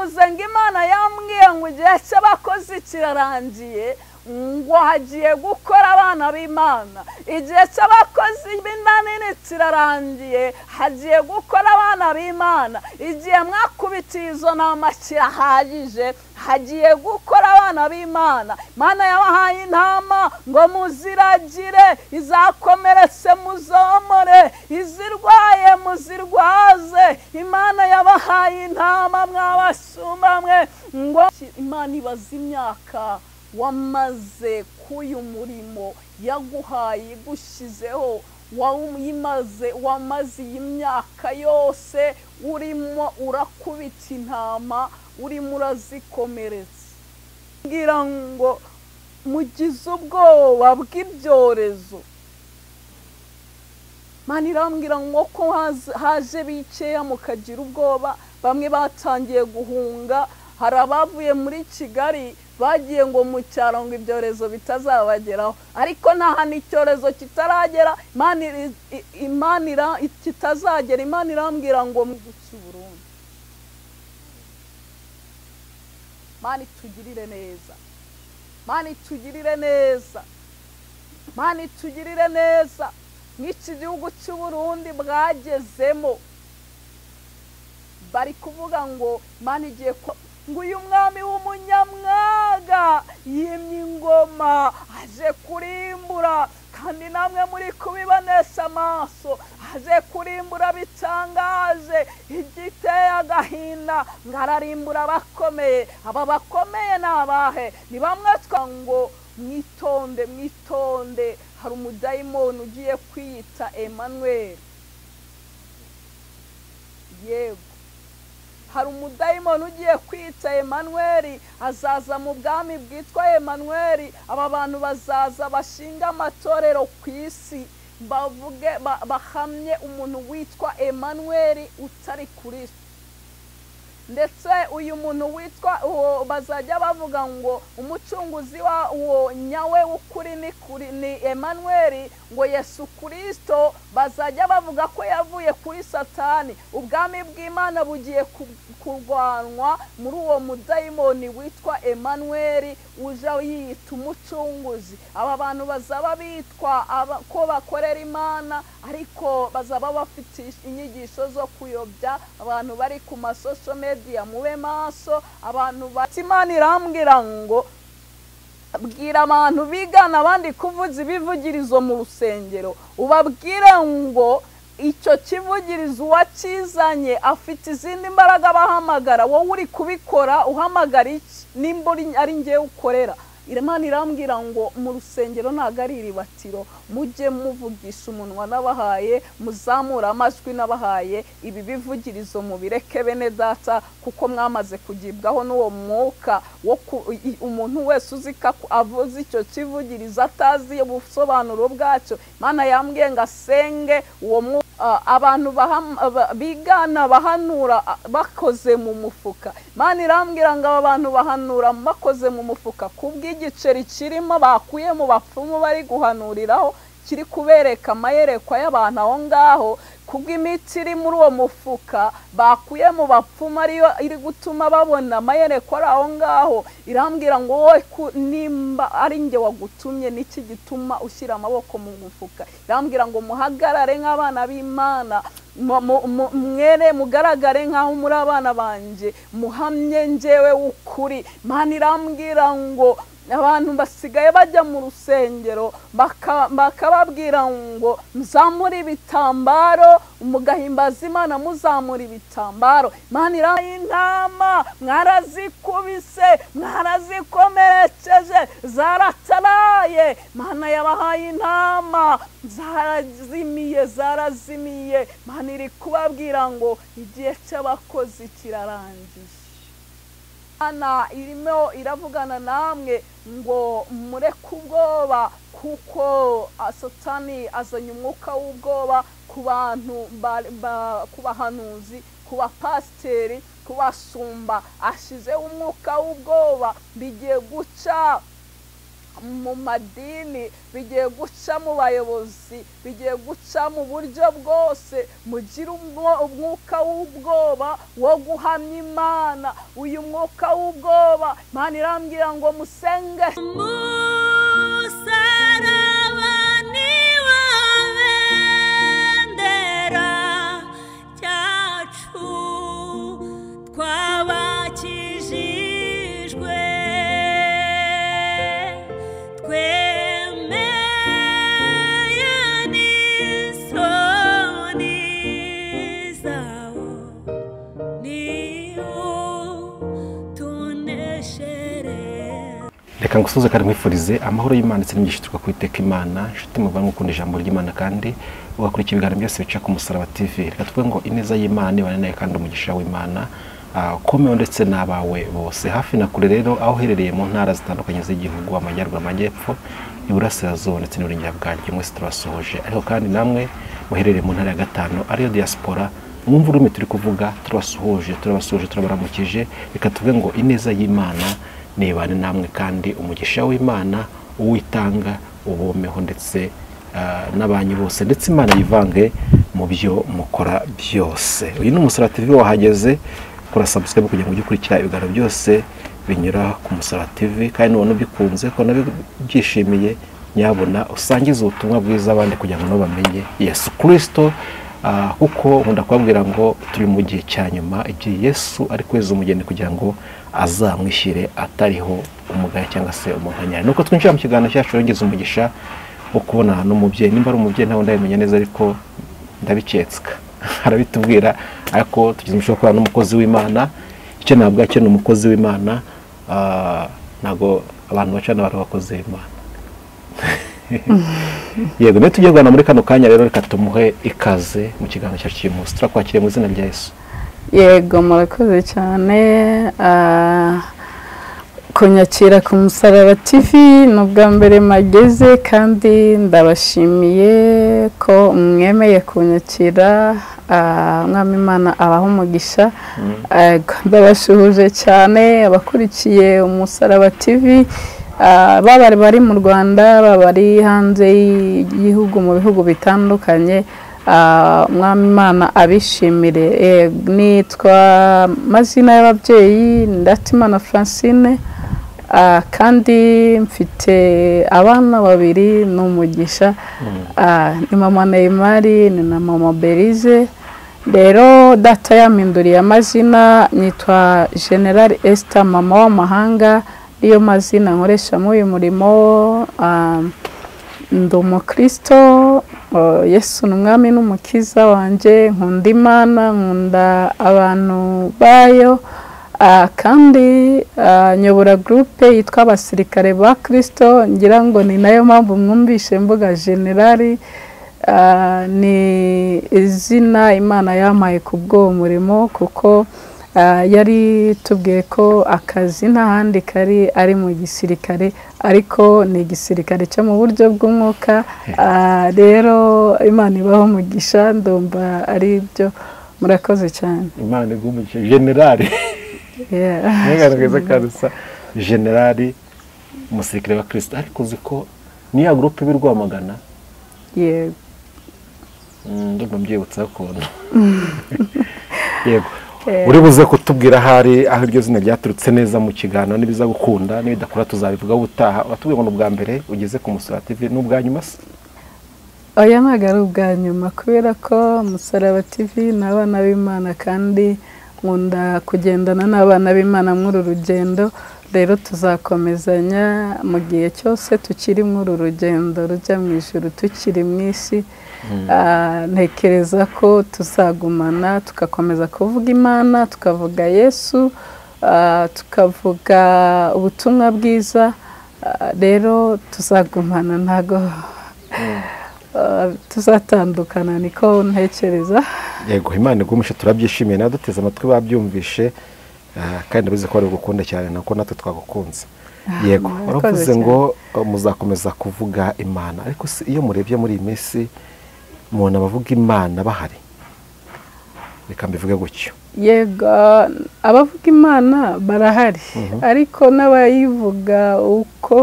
Naravuze ngo Imana yambwiye ngo igihe cy'abakozi kirarangiye, ngo hagiye gukora abana b'Imana. Igihe cy'abakozi b'inda nini kirarangiye, hagiye gukora abana b'Imana. Igihe mwakubitiye izo ntama kirahagije, hagiye gukora abana b'Imana. Imana yabahaye intama ngo muziragire, izakomeretse muzomore, izirwaye muzirwaze. Imana yabahaye intama mwabasumba mwe, ngo Imana ibaze imyaka wamaze k'uyu murimo yaguhaye igushizeho, wamaze iyi myaka yose urimo urakubita intama, urimo urazikomeretsa. Ngira ngo mugize ubwoba bw'ibyorezo. Imana irambwira ngo ko haje bikeya mukagira ubwoba, bamwe batangiye guhunga, hari abavuye muri Kigali bagiye ngo mu cyaro ngo ibyorezo bitazabageraho, ariko nta hantu icyorezo kitaragera, Imana kitazagera. Imana irambwira ngo muguce Burundi. Imana itugirire neza, Imana itugirire neza, Imana itugirire neza. Nk'iki gihugu cy'u Burundi bwagezemo, bari kuvuga ngo Imana igiye ngo uyu mwami w'umunyamwaga yimye ingoma aje kurimbura, kandi namwe muri kubibonesha amaso, aje kurimbura bitangaje, igiteye agahinda, ngo ararimbura abakomeye. Aba bakomeye ni abahe? Ni bamwe twa ngo mwitonde, mwitonde, hari umudayimoni ugiye kwiyita Emmanuel. Yego, hari umudayimoni ugiye kwita Emmanuel, azaza mu bwami bwitwa Emmanuel. Aba bantu bazaza bashinga amatorero ku isi, bavuge bahamye umuntu witwa Emmanuel utari Kristo. Ndetse uyu muntu witwa uwo bazajya bavuga ngo umucunguzi wa uwo nyawe w'ukuri ni Emmanuel, ngo Yesu Kristo bazajya bavuga ko yavuye kuri Satani. Ubwami bw'Imana bugiye kurwanwa muri uwo mudayimoni witwa Emmanuel uja yita umucunguzi. Aba bantu bazaba bitwa ko bakorera Imana, ariko bazaba bafite inyigisho zo kuyobya abantu bari ku masosho media. Mube maso abantu. Imana irambwira ngo bwira abantu bigana abandi kuvuza ibivugirizo mu rusengero, ubabwire ngo icyo kivugirizo uwakizanye afite izindi mbaraga bahamagara, wowe uri kubikora uhamagara iki nimba ari ngewe ukorera. Imana irambwira ngo mu rusengero ntago ari iribatiro, mujye muvugisha umunwa nabahaye, muzamura amajwi nabahaye, ibi bivugirizo mubireke bene data, kuko mwamaze kugibwaho n'uwo mwuka wo umuntu wese uzika avuze icyo kivugirizo atazi ubusobanuro bwacyo. Imana yambwiye ngo asenge uwo abantu bigana bahanura bakoze mu mufuka. Imana irambwira ngo aba bantu bahanura bakoze mu mufuka kubw'igiceri kirimo bakuye mu bapfumu bari guhanuriraho, kiri kubereka amayerekwa y'abantu aho ngaho, kubw'imiti iri muri uwo mufuka bakuye mu bapfumu ariyo iri gutuma babona amayerekwa ari aho ngaho. Irambwira ngo wowe nimba ari nge wagutumye, niki gituma ushyira amaboko mu mufuka? Irambwira ngo muhagarare nk'abana b'Imana, mwere mugaragare nk'aho muri abana banje, muhamye njewe w'ukuri. Imana irambwira ngo abantu basigaye bajya mu rusengero bakababwira ngo muzamure ibitambaro, mugahimbaza Imana muzamura ibitambaro. Imana iraye intama mwarazikubise, mwarazikomerekeje, zarataraye. Imana yabahaye intama zarazimiye, zarazimiye. Imana iri kubabwira ngo igihe cy'abakozi kirarangiye. Imana irimo iravugana namwe ngo mureke ubwoba, kuko Satani azanye umwuka w'ubwoba ku bantu, ku bahanuzi, ku bapasiteri, ku basumba. Ashizeho umwuka w'ubwoba, bigiye guca mu madini, bigiye guca mu bayobozi, bigiye guca mu buryo bwose. Mugire umwuka w'ubwoba wo guhamya Imana. Uyu mwuka w'ubwoba, Imana irambwira ngo musenge. Reka ngusuze kandi nkwifurize amahoro y'Imana ndetse n'imigisha ituruka ku Uwiteka Imana. Inshuti muvandimwe ukunda ijambo ry'Imana kandi ugakurikira ibiganiro byose bica ku Musaraba TV, reka tuvuge ngo ineza y'Imana ibane nawe kandi umugisha w'Imana ukomewe ndetse n'abawe bose hafi na kure. Rero aho uherereye mu ntara zitandukanye z'igihugu, amajyaruguru, amajyepfo, iburasirazuba ndetse n'uburengerazuba bwaryo, mwese turabasuhuje. Ariko kandi namwe muherereye mu ntara ya gatanu ariyo diaspora, mwumva ururimi turi kuvuga, turabasuhuje, turabasuhuje, turabaramukije. Reka tuvuge ngo ineza y'Imana nibane namwe kandi umugisha w'Imana uwitanga ubomeho ndetse n'abanyu bose, ndetse Imana yivange mu byo mukora byose. Uyu ni Umusaraba TV, wahageze kora subscribe kugira ngo ujye ukurikira ibiganiro byose binyura ku Musaraba TV, kandi nubona ubikunze ko nabyishimiye nyabona usangize ubutumwa bwiza abandi kugira ngo nabo bamenye Yesu Kristo. Kuko nkunda kubabwira ngo turi mu gihe cya nyuma, igihe Yesu ari kweza umugeni kugira ngo azamwishyire atariho umugaya cyangwa se umunkanyari. Nuko twinjira mu kiganiro cyacu, yongeza umugisha wo kubonana n'umubyeyi. Nimba ari umubyeyi ntabwo ndabimenya neza, ariko ndabiketseka arabitubwira. Ariko tugize umugisha wo kubana n'umukozi w'Imana. Icyo nabwo cyo ni umukozi w'Imana, ntabwo abantu bacana abantu bakozi b'Imana. Yego, niyo tugiye kuganira muri kano kanya rero, reka tumuhe ikaze mu kiganiro cyacu cy'uyu munsi. Turakwakiriye mu izina rya Yesu. Yego, murakoze cyane kunyakira ku Musaraba TV. Ni ubwa mbere mageze kandi ndabashimiye ko mwemeye kunyakira. Mwami Imana abaha umugisha. Ndabashuhuje cyane abakurikiye Umusaraba TV, baba bari mu Rwanda, baba bari hanze y'igihugu mu bihugu bitandukanye. Mwami Imana abishimire. Nitwa mazina y'ababyeyi Ndatimana Francine, kandi mfite abana babiri n'umugisha, ni mama Neymar ni na mama Berize. Rero data yampinduriye amazina, nitwa General Esther mama w'amahanga, niyo mazina nkoresha muri uyu murimo. Ndi umukristo, Yesu ni umwami n'umukiza wanjye, nkunda Imana, nkunda abantu bayo, kandi nyobora groupe yitwa abasirikare ba Kristo. Ngira ngo ni nayo mpamvu mwumvishe mvuga generali, ni izina Imana yampaye kubwo murimo, kuko yari tubwiye ko akazi nta handi kari ari mu gisirikare, ariko ni igisirikare cyo mu buryo bw'umwuka. Rero Imana ibaho umugisha, ndumva ari byo. Murakoze cyane. Imana iguhe umugisha generali. Generali umusirikare wa Kristo. Ariko uzi ko ni ya groupe b'i Rwamagana? Yego. Ndumva mbyibutsa ukuntu. Yego. Uri buze kutubwira ahari aho iryo zina ryaturutse neza mu kiganiro, nibiza gukunda n'ibidakora tuzabivuga ubutaha. Watubwiye ngo n'ubwa mbere ugeze ku Musaraba TV, n'ubwa nyuma se? Oya, ntabwo ari ubwa nyuma, kubera ko Musaraba TV ni abana b'Imana kandi nkunda kugendana n'abana b'Imana muri uru rugendo. Rero tuzakomezanya mu gihe cyose tukiri muri uru rugendo rujya mu ijuru, tukiri mu isi. Ntekereza ko tuzagumana tugakomeza kuvuga Imana, tukavuga Yesu, tukavuga ubutumwa bwiza. Rero tuzagumana, ntago tuzatandukana, niko ntekereza. Yego, Imana igumishe, turabyishimiye naduteze amatwi babyumvishe, kandi ndabizi ko bari gukunda cyane nako natwe twagukunze. Yego, waravuze ngo muzakomeza kuvuga Imana, ariko iyo murebye muri iyi minsi mubona abavuga Imana bahari? Reka mbivuge gutyo. Yego, abavuga Imana barahari, ariko n'abayivuga uko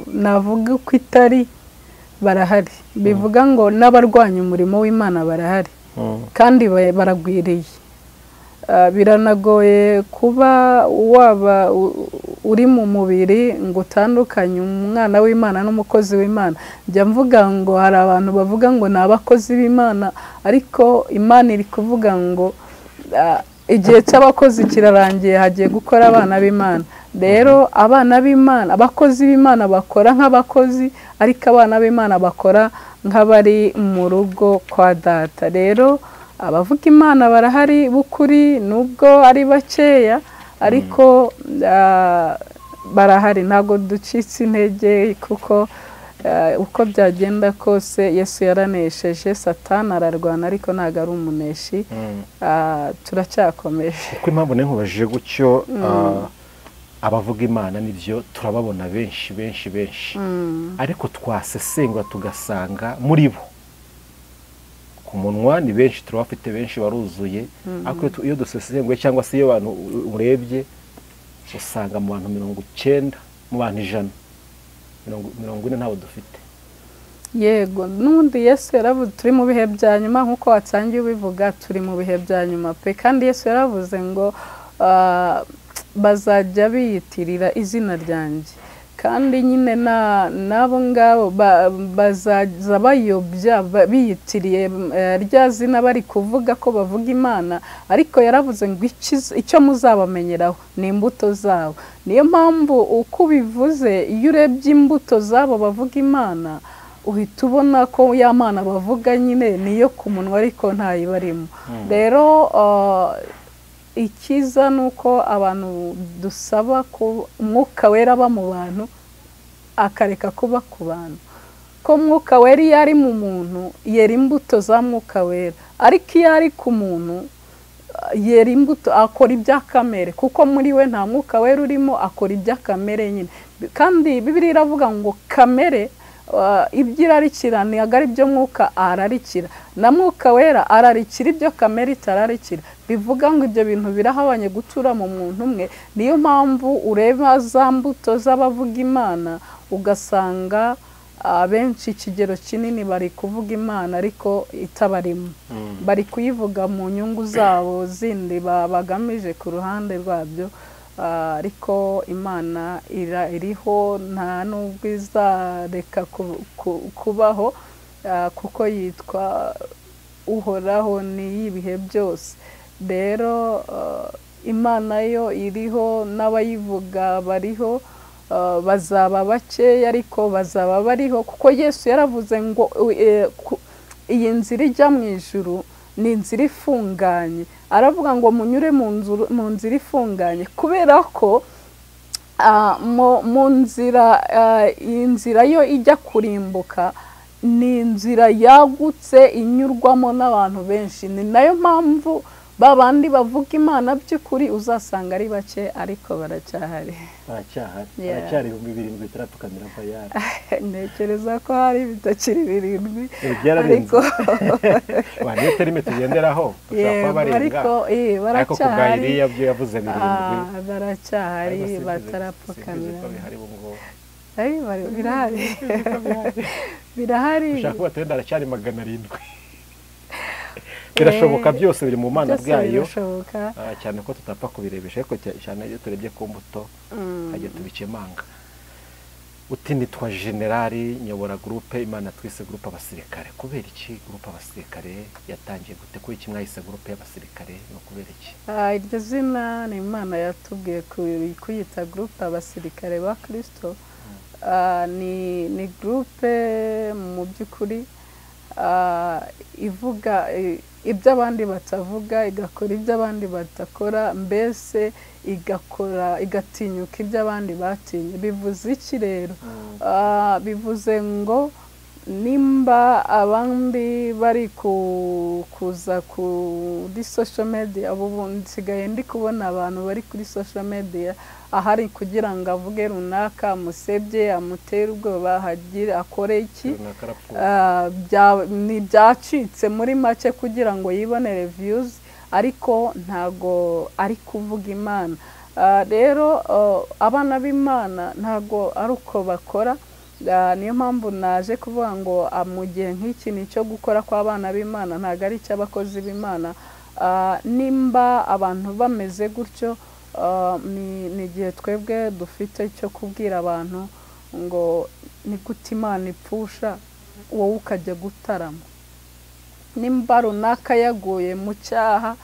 navuga uko itari barahari. Bivuga ngo n'abarwanya umurimo w'Imana barahari kandi baragwiriye. Biranagoye kuba waba uri mu mubiri ngo utandukanye umwana w'Imana n'umukozi w'Imana. Njya mvuga ngo hari abantu bavuga ngo ni abakozi b'Imana, ariko Imana iri kuvuga ngo igihe cy'abakozi kirarangiye, hagiye gukora abana b'Imana. Rero abana b'Imana, abakozi b'Imana bakora nk'abakozi, ariko abana b'Imana bakora nk'abari mu rugo kwa data. Rero abavuga Imana barahari b'ukuri, nubwo ari bakeya, ariko barahari. Ntabwo ducitse intege, kuko uko byagenda kose Yesu yaranesheje, Satani ararwana ariko ntabwo ari umuneshi. Turacyakomeje. Uko impamvu nkubajije gutyo, abavuga Imana nibyo turababona benshi benshi benshi, ariko twasesengura tugasanga muri bo ku munwa ni benshi, turabafite benshi baruzuye, ariko iyo dusesenguye cyangwa se iyo abantu urebye usanga mu bantu 90, mu bantu 100, 40 ntabwo dufite. Yego, n'ubundi Yesu yaravuze turi mu bihe bya nyuma, nk'uko watangiye ubivuga, turi mu bihe bya nyuma pe. Kandi Yesu yaravuze ngo bazajya biyitirira izina ryanjye, kandi nyine n'abo ngabo bazaza bayobya biyitiriye rya zina bari kuvuga ko bavuga Imana, ariko yaravuze ngo icyo muzabamenyeraho ni imbuto zabo. Niyo mpamvu uko ubivuze, iyo urebye imbuto zabo bavuga Imana, uhita ubona ko ya Mana bavuga nyine niyo ku munwa ariko ntayibarimo. Rero ikiza nuko abantu dusaba ko Umwuka Wera aba mu bantu, akareka kuba ku bantu. Ko Mwuka Wera iyo ari mu muntu yera imbuto za Mwuka Wera, ariko iyo ari ku muntu yera imbuto, akora ibya kamere, kuko muri we nta Mwuka Wera urimo, akora ibya kamere nyine. Kandi Bibiliya iravuga ngo kamere ibyo irarikira ntabwo ari byo Mwuka ararikira, na Mwuka Wera ararikira ibyo kamere itararikira. Bivuga ngo ibyo bintu birahabanye gutura mu muntu umwe. Niyo mpamvu ureba za mbuto z'abavuga Imana ugasanga abenshi ikigero kinini bari kuvuga Imana ariko itabarimo, bari kuyivuga mu nyungu zabo zindi bagamije ku ruhande rwabyo, ariko Imana iriho, nta nubwo izareka kubaho, kuko yitwa Uhoraho ni ibihe byose. Rero Imana yo iriho n'abayivuga bariho, bazaba bakeya ariko bazaba bariho, kuko Yesu yaravuze ngo iyi nzira ijya mu ijuru ni inzira ifunganye. Aravuga ngo munyure mu nzira ifunganye, kubera ko mu nzira inzira yo ijya kurimbuka ni inzira yagutse inyurwamo n'abantu benshi. Ni nayo mpamvu babandi bavuga Imana by'ukuri uzasanga ari bake, ariko baracyahari. Baracyahari, baracyari 7,000 bitarapfukamira bayari. Ntekereza ko hari bitakiri 7, ariko niyo terime tugenderaho dushobora kuba barenga, ariko baracyahari. Ariko byo yavuze 7, baracyahari batarapfukamira. Birahari, birahari. Ushaka kuba tenda aracyari 700. Birashoboka, byose biri mu Mana bwayo, cyane ko tutapfa kubirebesha, ariko cyane iyo turebye ku mbuto hajya tubikemanga. Uti nitwa Generali, nyobora groupe Imana twise groupe abasirikare. Kubera iki groupe abasirikare yatangiye gute? Kuki iki mwahise groupe y'abasirikare no kubera iki? Iryo zina ni Imana yatubwiye kuyita groupe abasirikare ba Kristo. Ni groupe mu by'ukuri ivuga ibyo abandi batavuga, igakora ibyo abandi batakora, mbese igakora igatinyuka ibyo abandi batinye. Bivuze iki rero? Bivuze ngo nimba abandi bari kuza kuri social media, ubu nsigaye ndi kubona abantu bari kuri social media ahari kugira ngo avuge runaka amusebye, amutere ubwoba, hagire akore iki, ni byacitse muri make kugira ngo yibonere views. ariko ntago ari kuvuga Imana. Rero abana b'Imana ntago ari uko bakora. Niyo mpamvu naje kuvuga ngo mu gihe nk'iki ni icyo gukora kw'abana b'Imana, ntago ari icy'abakozi b'Imana. Nimba abantu bameze gutyo, ni igihe twebwe dufite cyo kubwira abantu ngo ni gute Imana ipfusha wowe ukajya gutarama. Nimba runaka yaguye mu cyaha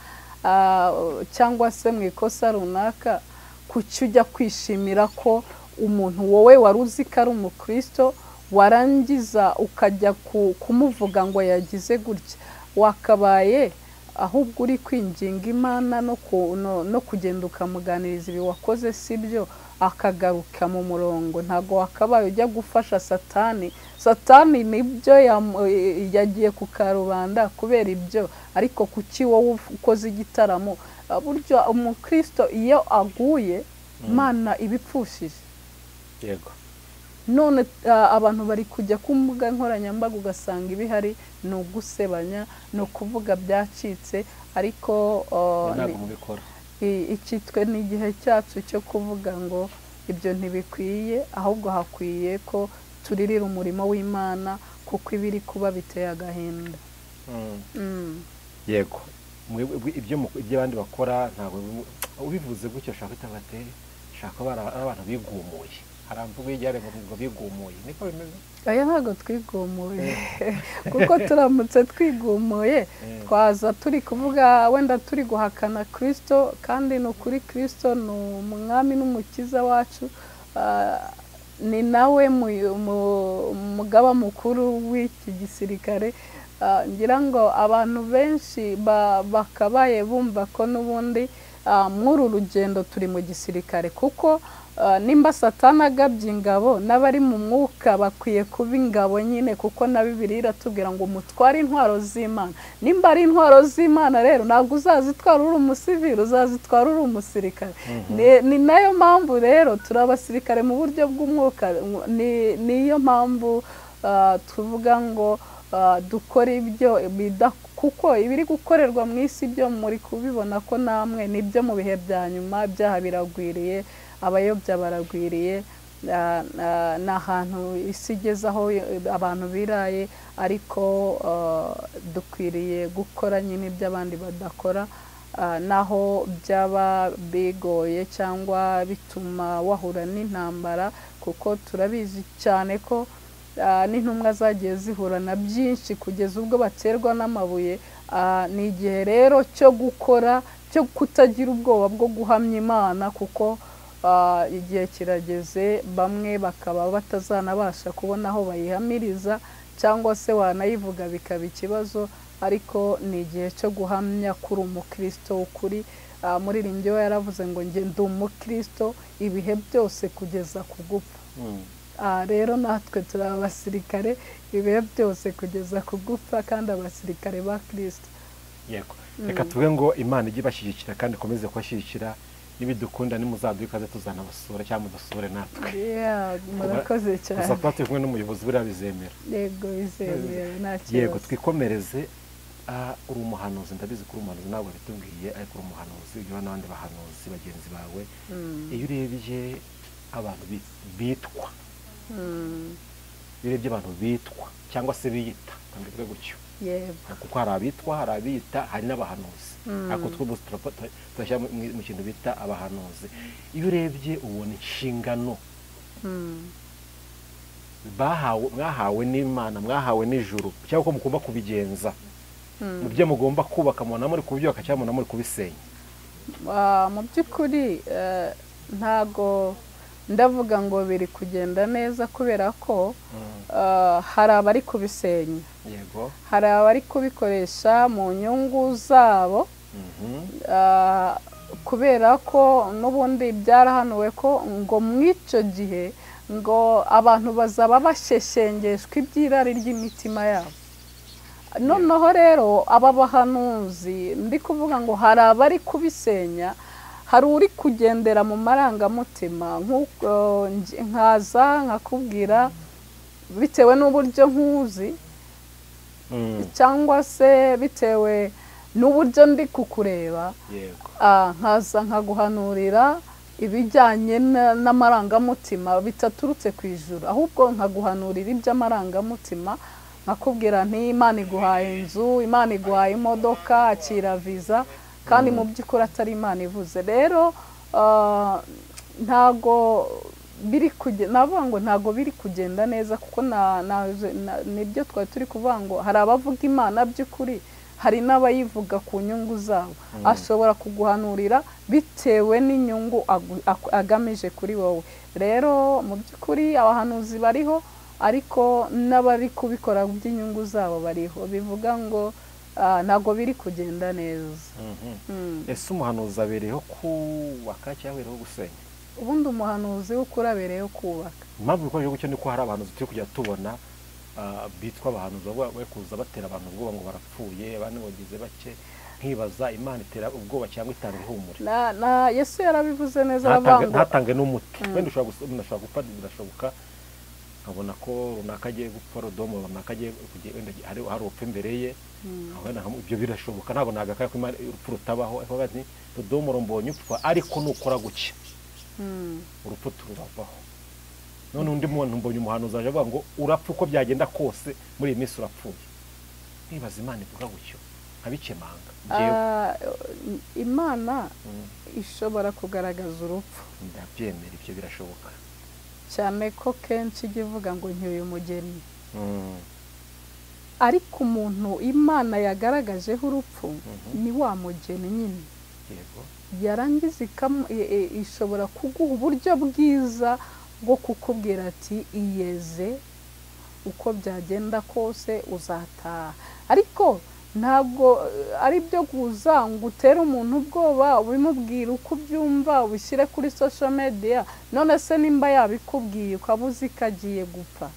cyangwa se mu ikosa runaka, kuki ujya kwishimira ko umuntu wowe wari uzi ko ari umukristo warangiza ukajya kumuvuga ngo yagize gutya? Wakabaye ahubwo uri kwinginga Imana no kugenda ukamuganiriza ibi wakoze si byo, akagaruka mu murongo. Ntabwo wakabaye ujya gufasha Satani. Satani nibyo yagiye ku karubanda kubera ibyo, ariko kuki wowe ukoze igitaramo? Buryo umukristo iyo aguye Imana ibipfushije. Yego. None abantu bari kujya ku mbuga nkoranyambaga ugasanga ibihari ni ugusebanya, ni ukuvuga byacitse, ariko iki twe ni igihe cyacu cyo kuvuga ngo ibyo ntibikwiye, ahubwo hakwiye ko turirira umurimo w'Imana kuko ibiri kuba biteye agahinda. Yego. Ibyo abandi bakora ntabwo ubivuze gutyo ushaka kwita bate, ushaka abantu bigumuye. Haramvuga ijyare ngo bigumuye, niko bimeze? Aya ntabwo twigumuye kuko turamutse twigumuye twaza turi kuvuga wenda turi guhakana Kristo, kandi ni ukuri Kristo ni umwami n'umukiza wacu, ni nawe mugaba mukuru w'iki gisirikare. Ngira ngo abantu benshi bakabaye bumva ko n'ubundi muri uru rugendo turi mu gisirikare, kuko nimba Satani agabye ingabo n'abari mu mwuka bakwiye kuba ingabo nyine, kuko na Bibiliya iratubwira ngo mutware intwaro z'Imana. Nimba ari intwaro z'Imana rero ntabwo uzazitwara uri umusivili, uzazitwara uri umusirikare. Ni nayo mpamvu rero turi abasirikare mu buryo bw'umwuka. Niyo mpamvu tuvuga ngo dukora ibyo kuko ibiri gukorerwa mu isi byo muri kubibona ko namwe nibyo mu bihe bya nyuma ibyaha biragwiriye, abayobya baragwiriye, ni ahantu isi igeze aho abantu biraye, ariko dukwiriye gukora nyine ibyo abandi badakora, naho byaba bigoye cyangwa bituma wahura n'intambara, kuko turabizi cyane ko n'intumwa zagiye zihura na byinshi kugeza ubwo baterwa n'amabuye. Ni igihe rero cyo gukora, cyo kutagira ubwoba bwo guhamya Imana, kuko igihe kirageze bamwe bakaba batazanabasha kubona aho bayihamiriza, cyangwa se wanayivuga bikaba ikibazo, ariko ni igihe cyo guhamya kuri umukristo ukuri. Muririmbyi we yaravuze ngo njye ndi umukristo ibihe byose kugeza ku gupfa. Rero natwe turi abasirikare ibihe byose kugeza ku gupfa, kandi abasirikare ba Kristo. Yego. Reka tuvuge ngo Imana ijye ibashyigikira kandi ikomeze kubashyigikira, nibidukunda nimuzaduha ikaze tuzanabasura cyangwa mudusure natwe. Murakoze cyane. Gusa kuba turi kumwe n'umuyobozi buriya bizemera. Yego bizemera, nta kibazo. Yego, twikomereze. Uri umuhanuzi, ndabizi ko uri umuhanuzi, ntabwo bitubwiye, ariko uri umuhanuzi ujya n'abandi bahanuzi bagenzi bawe. Iyo urebye abantu bitwa, iyo urebye abantu bitwa cyangwa se biyita, mbivuge gutyo, kuko hari abitwa, hari abiyita, hari n'abahanuzi, ariko twebwe turashyira mu kintu bita abahanuzi. Iyo urebye ubona inshingano mwahawe n'Imana, mwahawe n'ijuru, cyangwa ko mugomba kubigenza mu byo mugomba kubaka, mubona muri kubyubaka cyangwa mubona muri kubisenya? Mu by'ukuri ntago ndavuga ngo biri kugenda neza, kubera ko hari abari kubisenya, yego, hari abari kubikoresha mu nyungu zabo, kubera ko n'ubundi byarahanuwe ko ngo mw'icyo gihe ngo abantu bazaba basheshengeshwa iby'irari ry'imitima yabo. Noneho rero aba bahanuzi ndi kuvuga ngo hari abari kubisenya, hari uri kugendera mu marangamutima, nkaza nkakubwira bitewe n'uburyo nkuzi, cyangwa se bitewe N'uburyo ndi kukureba, nkaza nkaguhanurira ibijyanye n'amarangamutima bitaturutse ku ijuru, ahubwo nkaguhanurira iby'amarangamutima, nkakubwira nti Imana iguhaye inzu, Imana iguhaye imodoka, akira visa, kandi mu by'ukuri atari Imana ivuze. Rero ntago biri kugenda, navuga ngo ntago biri kugenda neza, kuko nibyo twari turi kuvuga ngo hari abavuga Imana by'ukuri, hari n'abayivuga ku nyungu zabo. Ashobora kuguhanurira bitewe n'inyungu agamije kuri wowe. Rero mu by'ukuri abahanuzi bariho, ariko n'abari kubikora by'inyungu zabo bariho. Bivuga ngo ntago biri kugenda neza. Ese umuhanuzi abereyeho kubaka cyangwa abereyeho gusenya? Ubundi umuhanuzi w'ukuri abereyeho kubaka. Impamvu bikomeje gutyo ni ko hari abahanuzi turi kujya tubona bitwa abahanuzi bari kuza batera abantu ubwoba ngo barapfuye, abandi bagize bake. Nkibaza Imana itera ubwoba cyangwa itanga ihumure? Na Yesu yarabivuze neza, aravuga ngo ntatange n'umuti. Wenda ushobora gupfa, birashoboka, nkabona ko runaka agiye gupfa, Rodomo runaka agiye, wenda hari urupfu imbere ye, ibyo birashoboka, ntabwo nagakaya ko urupfu rutabaho. Ariko nti Rodomo mbonye upfa, ariko nukora gutya urupfu tururavaho. None undi muntu mbonye umuhanuzi aje avuga ngo urapfa uko byagenda kose, muri iyi minsi urapfuye. Nkibaza Imana ivuga gutyo, nkabikemanga. Imana ishobora kugaragaza urupfu, ndabyemera, ibyo birashoboka cyane ko kenshi ijya ivuga ngo ncyuye umugeni. Ariko umuntu Imana yagaragajeho urupfu ni wa mugeni nyine. Yarangiza ishobora kuguha uburyo bwiza bwo kukubwira ati iyeze, uko byagenda kose uzataha. Ariko ntabwo ari byo kuza ngo utere umuntu ubwoba, ubimubwira uko ubyumva, ubishyire kuri social media. None se nimba yabikubwiye ukaba uzi ko agiye gupfa,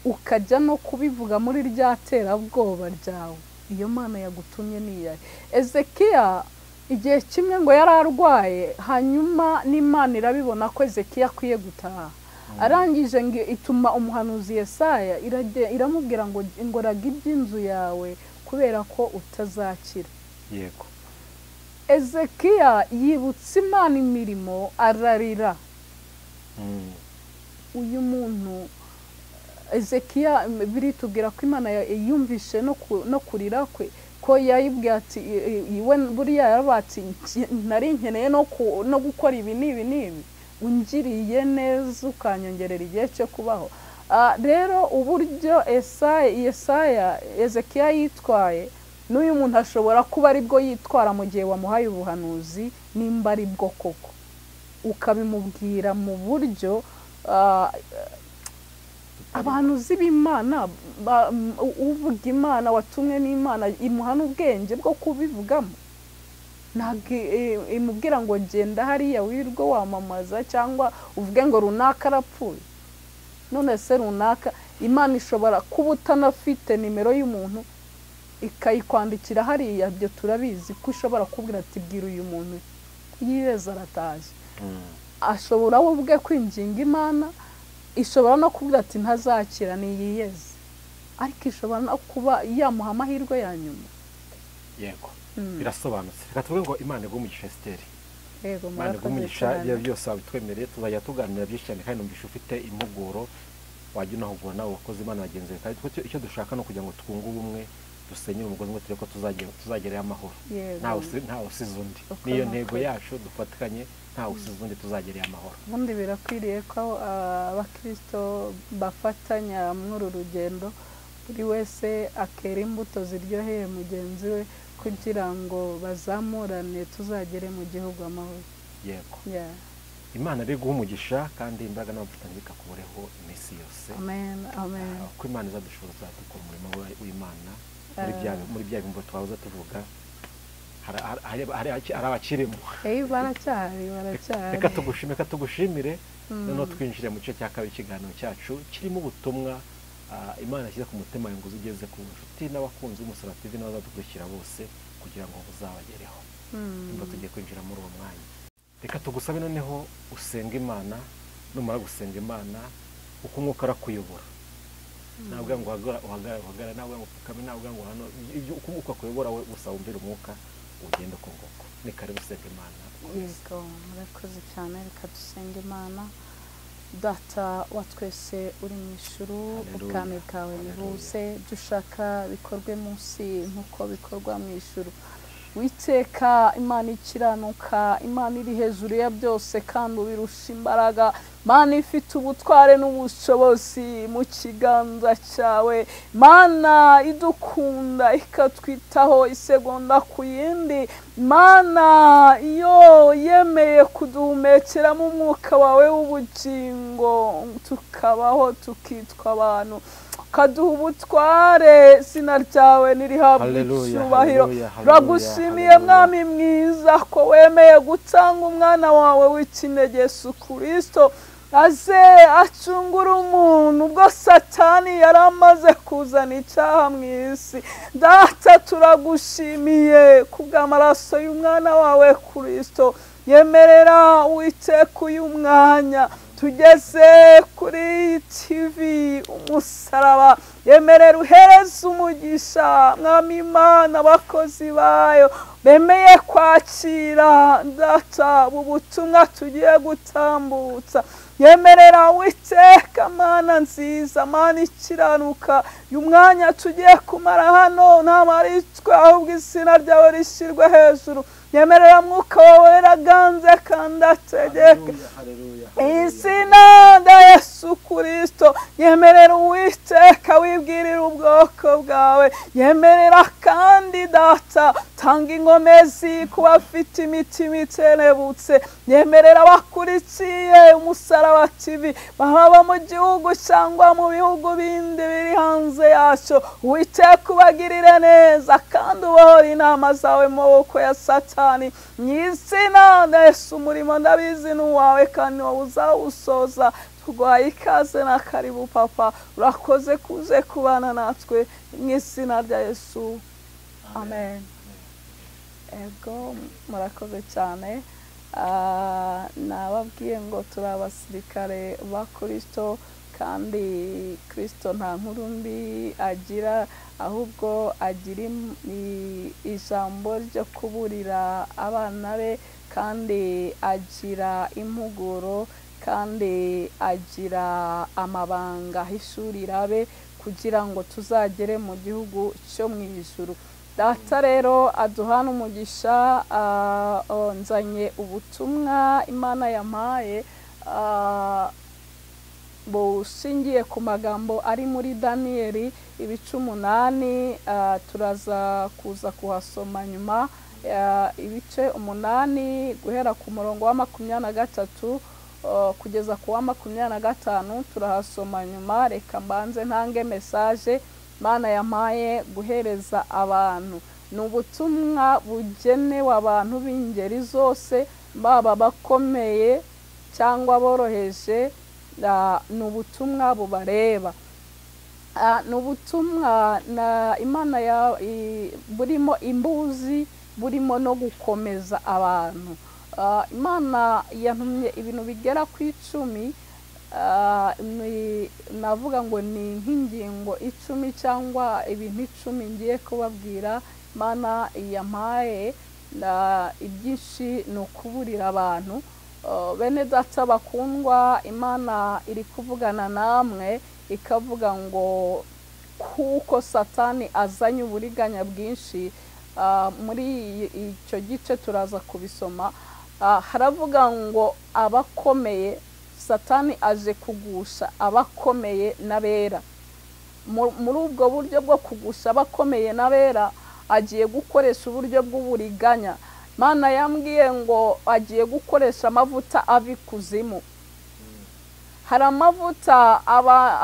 ukajya no kubivuga muri rya terabwoba ryawe, iyo Mana yagutumye ni iyahe? Ezekiya igihe kimwe ngo yari arwaye, hanyuma n'Imana irabibona ko Ezekiya akwiye gutaha. Arangije ngo ituma umuhanuzi Yesaya, iramubwira ngo ngoraga iby'inzu yawe kubera ko utazakira. Yego. Ezekiya yibutse Imana imirimo, ararira. Uyu muntu Ezekiya biritubwira ko Imana yumvishe no kurira kwe, ko yayibwiye ati buriya yarabati nari nkeneye no gukora ibi n'ibi n'ibi, ungiriye neza ukanyongerera igihe cyo kubaho. Rero uburyo Yesaya Ezekiya yitwaye, n'uyu muntu ashobora kuba aribwo yitwara mu gihe wamuhaye ubuhanuzi, nimba ari bwo koko ukabimubwira mu buryo abahanuzi b'Imana, uvuga Imana watumwe n'Imana imuha n'ubwenge bwo kubivugamo. Ntabwo imubwira ngo genda hariya wirirwe wamamaza cyangwa uvuge ngo runaka arapfuye. None se runaka, Imana ishobora kuba utanafite nimero y'umuntu ikayikwandikira hariya, ibyo turabizi ko ishobora kubwira ati bwira uyu muntu yiyeza arataje. Ashobora we ubwe kwinginga Imana, ishobora no kubwira ati ntazakira niyiyeze, ariko ishobora no kuba yamuha amahirwe ya nyuma. Yego, birasobanutse. Reka tuvuge ngo Imana iguhe umugisha Esiteri. Yego, Imana iguhe umugisha, ibyo byose wabitwemereye, tuzajya tuganira byinshi cyane, kandi numvisha ufite impuguro wajya unahugura nawe wakoze Imana bagenzi bawe. Kandi icyo dushaka ni ukugira ngo twunge ubumwe, dusenyere umugozi umwe, turebe ko tuzagerayo amahoro. Ntawe usize undi. Niyo ntego yacu, dufatikanye, ntawe usize undi, tuzagereye amahoro. Ubundi birakwiriye ko abakristo bafatanya muri uru rugendo, buri wese akera imbuto ziryoheye mugenzi we, kugira ngo bazamurane tuzagere mu gihugu amahoro. Yego. Imana iri guha umugisha, kandi imbaraga n'amavuta bikakuboreho iminsi yose. Amen, amen. Uko Imana izadushoboza dukora umurimo w'Imana muri bya bimbo twahoze tuvuga, hari abakirimo. Baracyahari, baracyahari. Reka tugushimire, noneho twinjire mu gice cya kabiri ikiganiro cyacu kirimo ubutumwa Imana yashyize ku mutima ngo uzigeze ku nshuti n'abakunzi b'Umusaraba TV n'abazadukurikira bose, kugira ngo buzabagereho. Nimba tugiye kwinjira muri uwo mwanya, reka tugusabe noneho usenga Imana. Numara gusenga Imana, uko umwuka arakuyobora, Ntabwo ngo uhagarara, ntabwo ngo upfukame, ntabwo ngo hano ibyo uko umwuka akuyobora we gusa wumvira umwuka ugenda uko nguko. Ni karibu usenge Imana. Yego, murakoze cyane. Reka dusenge Imana. Data wa twese uri mu ijuru, ubwami bwawe nibuze, ibyo ushaka bikorwe munsi nk'uko bikorwa mu ijuru. Witeka Imana ikiranuka, Imana iri hejuru ya byose kandi ubirusha imbaraga, Imana ifite ubutware n'ubushobozi mu kiganza cyawe, Imana idukunda ikatwitaho isegonda ku yindi, Imana iyo yemeye kuduhumekeramo umwuka wawe w'ubugingo tukabaho tukitwa abantu, ukaduha ubutware, izina ryawe nirihabwe icyubahiro. Turagushimiye Mwami mwiza ko wemeye gutanga umwana wawe w'ikinege Yesu Kristo aze acungura umuntu ubwo Satani yari amaze kuzana icyaha mu isi. Data turagushimiye kubw'amaraso y'umwana wawe Kristo. Yemerera Uwiteka uyu mwanya tugeze kuri TV Umusaraba, yemerera uhereze umugisha Mwami Imana abakozi bayo bemeye kwakira Data ubutumwa tugiye gutambutsa. Yemerera Uwiteka Mana nziza, Mana ikiranuka, uyu mwanya tugiye kumara hano ntabwo ari twe ahubwo izina ryawe rishyirwe hejuru. Yemerera mwuka wawe weraganze kandi ategeke izina rya Yesu Kristo. Yemerera Uwiteka wibwirira ubwoko bwawe, yemerera kandi Data tanga inkomezi ku bafite imitima itenebutse, yemerera abakurikiye Umusaraba TV baba mu gihugu cyangwa mu bihugu bindi biri hanze yacyo. Uwiteka ubagirire neza kandi ubohore inama zawe mu maboko ya Satani. Mu izina rya Yesu, umurimo ndabizi ni uwawe kandi wowe uzawusoza. Tuguhaye ikaze na karibu Papa, urakoze kuze kubana natwe mu izina rya Yesu, amen. Ego, murakoze cyane. Nababwiye ngo turi abasirikare ba Kristo kandi Kristo nta nkuru mbi agira, ahubwo agira ijambo ryo kuburira abana be, kandi agira impuguro, kandi agira amabanga ahishurira abe kugira ngo tuzagere mu gihugu cyo mu ijuru. Data rero aduhana umugisha. Nzanye ubutumwa Imana yampaye bushingiye ku magambo ari muri Daniyeli ibice 8, turaza kuza kuhasoma nyuma. Ibice 8 guhera ku murongo wa 23 kugeza ku wa 25 turahasoma nyuma. Reka mbanze ntange message Imana yampaye guhereza abantu. Ni ubutumwa bugenewe abantu b'ingeri zose, baba bakomeye cyangwa boroheje, ni ubutumwa bubareba. Ni ubutumwa na Imana burimo imbuzi, burimo no gukomeza abantu. Imana yantumye ibintu bigera ku 10, navuga ngo ni nk'ingingo 10 cyangwa ibintu 10 ngiye kubabwira. Imana yampaye ibyinshi ni ukuburira abantu. Bene Data bakundwa, Imana iri kuvugana namwe ikavuga ngo kuko Satani azanye uburiganya bwinshi. Muri icyo gice turaza kubisoma. Haravuga ngo abakomeye, Satani aje kugusha abakomeye n'abera. Muri ubwo buryo bwo kugusha abakomeye n'abera, agiye gukoresha uburyo bw'uburiganya. Imana yambwiye ngo agiye gukoresha amavuta ava ikuzimu. Hari amavuta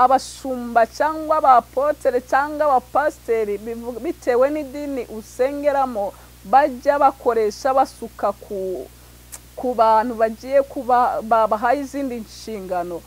abashumba cyangwa abapotere cyangwa abapasiteri, bitewe n'idini usengeramo, bajya bakoresha basuka ku bantu bagiye kuba babahaye izindi nshingano.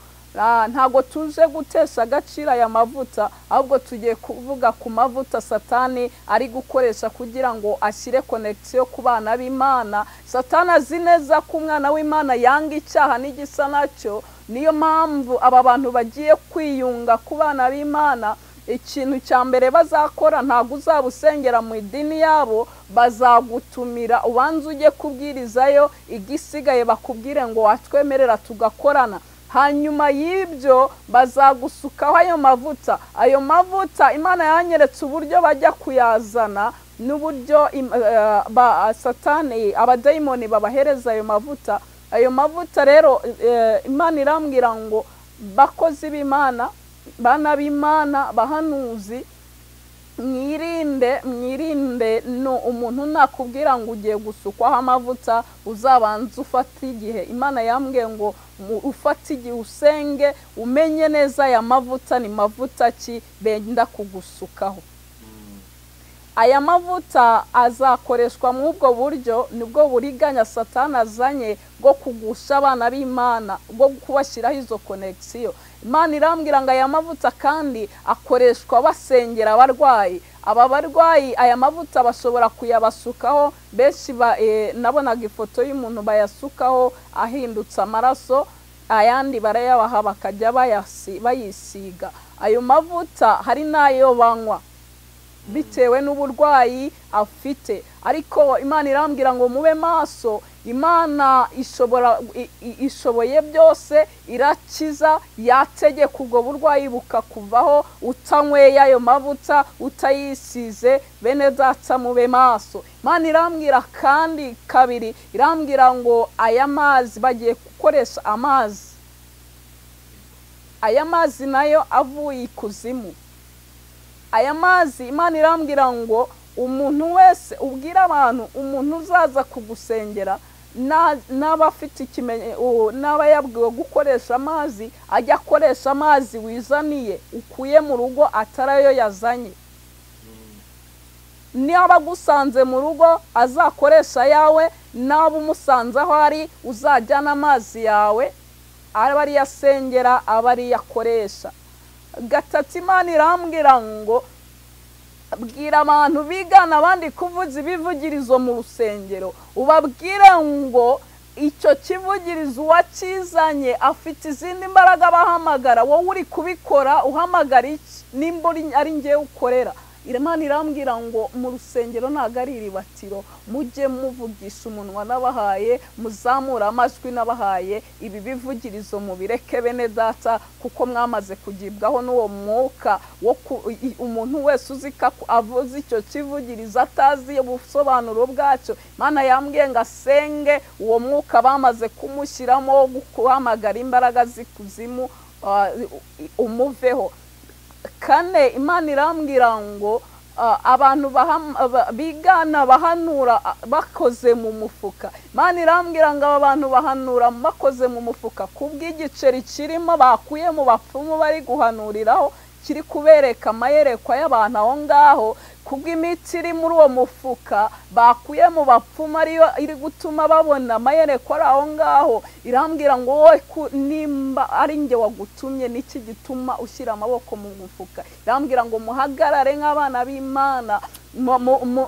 Ntabwo tuje gutesha agaciro aya mavuta, ahubwo tugiye kuvuga ku mavuta Satani ari gukoresha kugira ngo ashyire connection ku bana b'Imana. Satani azi neza ko umwana w'Imana yanga icyaha n'igisa nacyo. Niyo mpamvu aba bantu bagiye kwiyunga ku bana b'Imana. Ikintu cya mbere bazakora, ntabwo uzabusengera mu idini yabo, bazagutumira ubanze ujye kubwirizayo, igisigaye bakubwire ngo watwemerera tugakorana. Hanyuma y'ibyo bazagusukaho ayo mavuta. Ayo mavuta Imana yanyeretse uburyo bajya kuyazana n'uburyo Satani abadayimoni babahereza ayo mavuta. Ayo mavuta rero Imana irambwira ngo bakozi b'Imana, bana b'Imana, bahanuzi, mwirinde, mwirinde. No umuntu nakubwira ngo ugiye gusukwaho amavuta, uzabanza ufate igihe. Imana yambwiye ngo ufate igihe usenge, umenye neza aya mavuta ni mavuta ki benda kugusukaho. Aya mavuta azakoreshwa mu ubwo buryo, nibwo buriganya Satani azanye bwo kugusha abana b'Imana, bwo kubashyiraho izo connection. Imana irambwira ngo aya mavuta kandi akoreshwa basengera abarwayi. Aba barwayi aya mavuta bashobora kuyabasukaho. Benshi nabonaga ifoto y'umuntu bayasukaho ahindutse amaraso, ayandi barayabaha bakajya bayisiga. Ayo mavuta hari n'ayo banywa bitewe n'uburwayi afite. Ariko Imana irambwira ngo mube maso. Imana ishobora, ishoboye byose, irakiza, yategeka ubwo burwayi bukakuvaho utanyweye ayo mavuta, utayisize. Bene data mube maso. Imana irambwira kandi kabiri, irambwira ngo aya mazi bagiye gukoresha amazi, aya mazi nayo avuye ikuzimu. Aya mazi Imana irambwira ngo umuntu wese ubwira abantu, umuntu uzaza kugusengera n'aba afite ikimenyetso, n'aba yabwiwe gukoresha amazi, ajya akoresha amazi wizaniye ukuye mu rugo, atarayo yazanye. Niba agusanze mu rugo azakoresha yawe, naba umusanze aho ari uzajyana amazi yawe, aba ariyo asengera, aba ariyo akoresha. Gatatu, Imana irambwira ngo bwira abantu bigana abandi kuvuza ibivugirizo mu rusengero, ubabwire ngo icyo kivugirizo uwakizanye afite izindi mbaraga bahamagara, wowe uri kubikora uhamagara iki nimba ari njyewe ukorera? Imana irambwira ngo mu rusengero ntabwo ari iribatiro, mujye muvugisha umunwa nabahaye, muzamura amajwi nabahaye, ibi bivugirizo mubireke bene data, kuko mwamaze kugibwaho n'uwo mwuka wo umuntu wese uzi ko avuze icyo kivugirizo atazi ubusobanuro bwacyo. Imana yambwiye ngo asenge uwo mwuka bamaze kumushyiramo wo guhamagara imbaraga z'ikuzimu umuveho. Kane, Imana irambwira ngo abantu bigana bahanura bakoze mu mufuka. Imana irambwira ngo aba bantu bahanura bakoze mu mufuka kubw'igiceri kirimo bakuye mu bapfumu bari guhanuriraho, kiri kubereka amayerekwa y'abantu aho ngaho, kubw'imiti iri muri uwo mufuka bakuye mu bapfumu ariyo iri gutuma babona amayerekwa ari aho ngaho. Irambwira ngo wowe nimba ari njye wagutumye, niki gituma ushyira amaboko mu mufuka? Irambwira ngo muhagarare nk'abana b'Imana,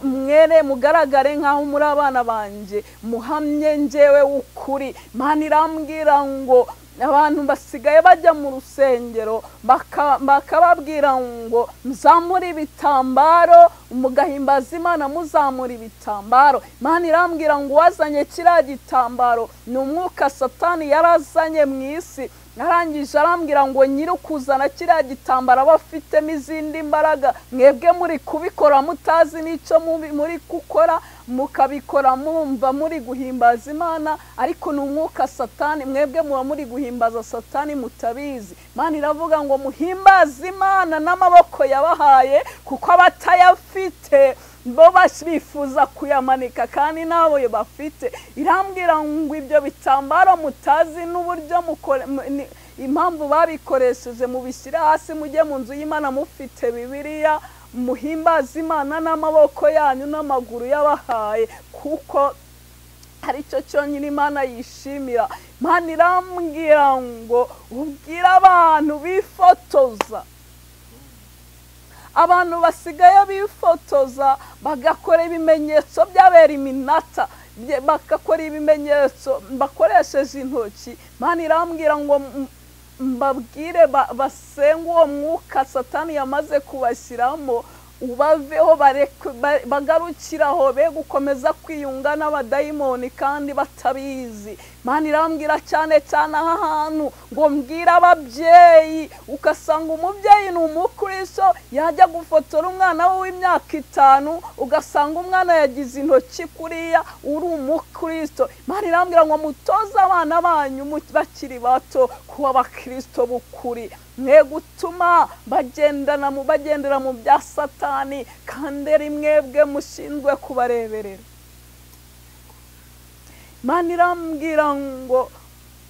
mwere mugaragare nk'aho muri abana banjye, muhamye njyewe ukuri. Imana irambwira ngo abantu basigaye bajya mu rusengero bakababwira ngo muzamure ibitambaro, mugahimbaza Imana muzamura ibitambaro. Imana irambwira ngo uwazanye kiriya gitambaro ni umwuka Satani yarazanye mu isi. Arangije arambwira ngo nyiri kuzana kiriya gitambaro aba afitemo izindi mbaraga, mwebwe muri kubikora mutazi n'icyo muri gukora, mukabikora mumva muri guhimbaza Imana, ariko ni umwuka Satani, mwebwe muba muri guhimbaza Satani mutabizi. Imana iravuga ngo muhimbaze Imana n'amaboko yabahaye, kuko abatayafite bo bifuza kuyamanika kandi nabo bafite. Irambwira ngo ibyo bitambaro mutazi n'uburyo impamvu babikoresheje, mubishyire hasi mujye mu nzu y'Imana mufite Bibiliya, muhimbaze Imana n'amaboko yanyu n'amaguru yabahaye, kuko ari cyo cyonyine Imana yishimira. Imana irambwira ngo ubwire abantu bifotoza, abantu basigaye bifotoza bagakora ibimenyetso byabera iminata, Bagakora ibimenyetso bakoresheje intoki. Imana irambwira ngo mbabwire basenge uwo mwuka Satani yamaze kubashyiramo, ubaveho, bagarukiraho, be gukomeza kwiyunga n'abadayimoni kandi batabizi. Imana irambwira cyane cyane aha hantu ngo mbwire ababyeyi. Ugasanga umubyeyi ni umukristo, yajya gufotora umwana we w'imyaka 5, ugasanga umwana yagize intoki kuriya, uri umukristo. Imana irambwira ngo mutoze abana banyu bakiri bato kuba abakristo b'ukuri, mwe gutuma bagendera mu bya Satani, kandi ari mwebwe mushinzwe kubareberera. Imana irambwira ngo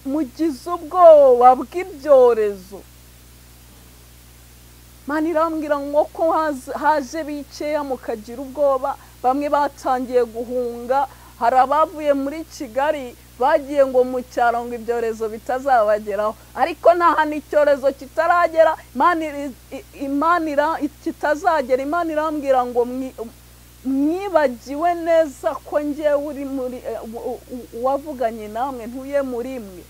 mugize ubwoba bw'ibyorezo. Imana irambwira ngo ko haje bikeya mukagira ubwoba, bamwe batangiye guhunga, hari abavuye muri Kigali bagiye ngo mu cyaro ngo ibyorezo bitazabageraho, ariko nta hantu icyorezo kitaragera. Imana kitazagera. Imana irambwira ngo mwibagiwe neza ko njyewe uri muri wavuganye namwe, ntuye muri mwe.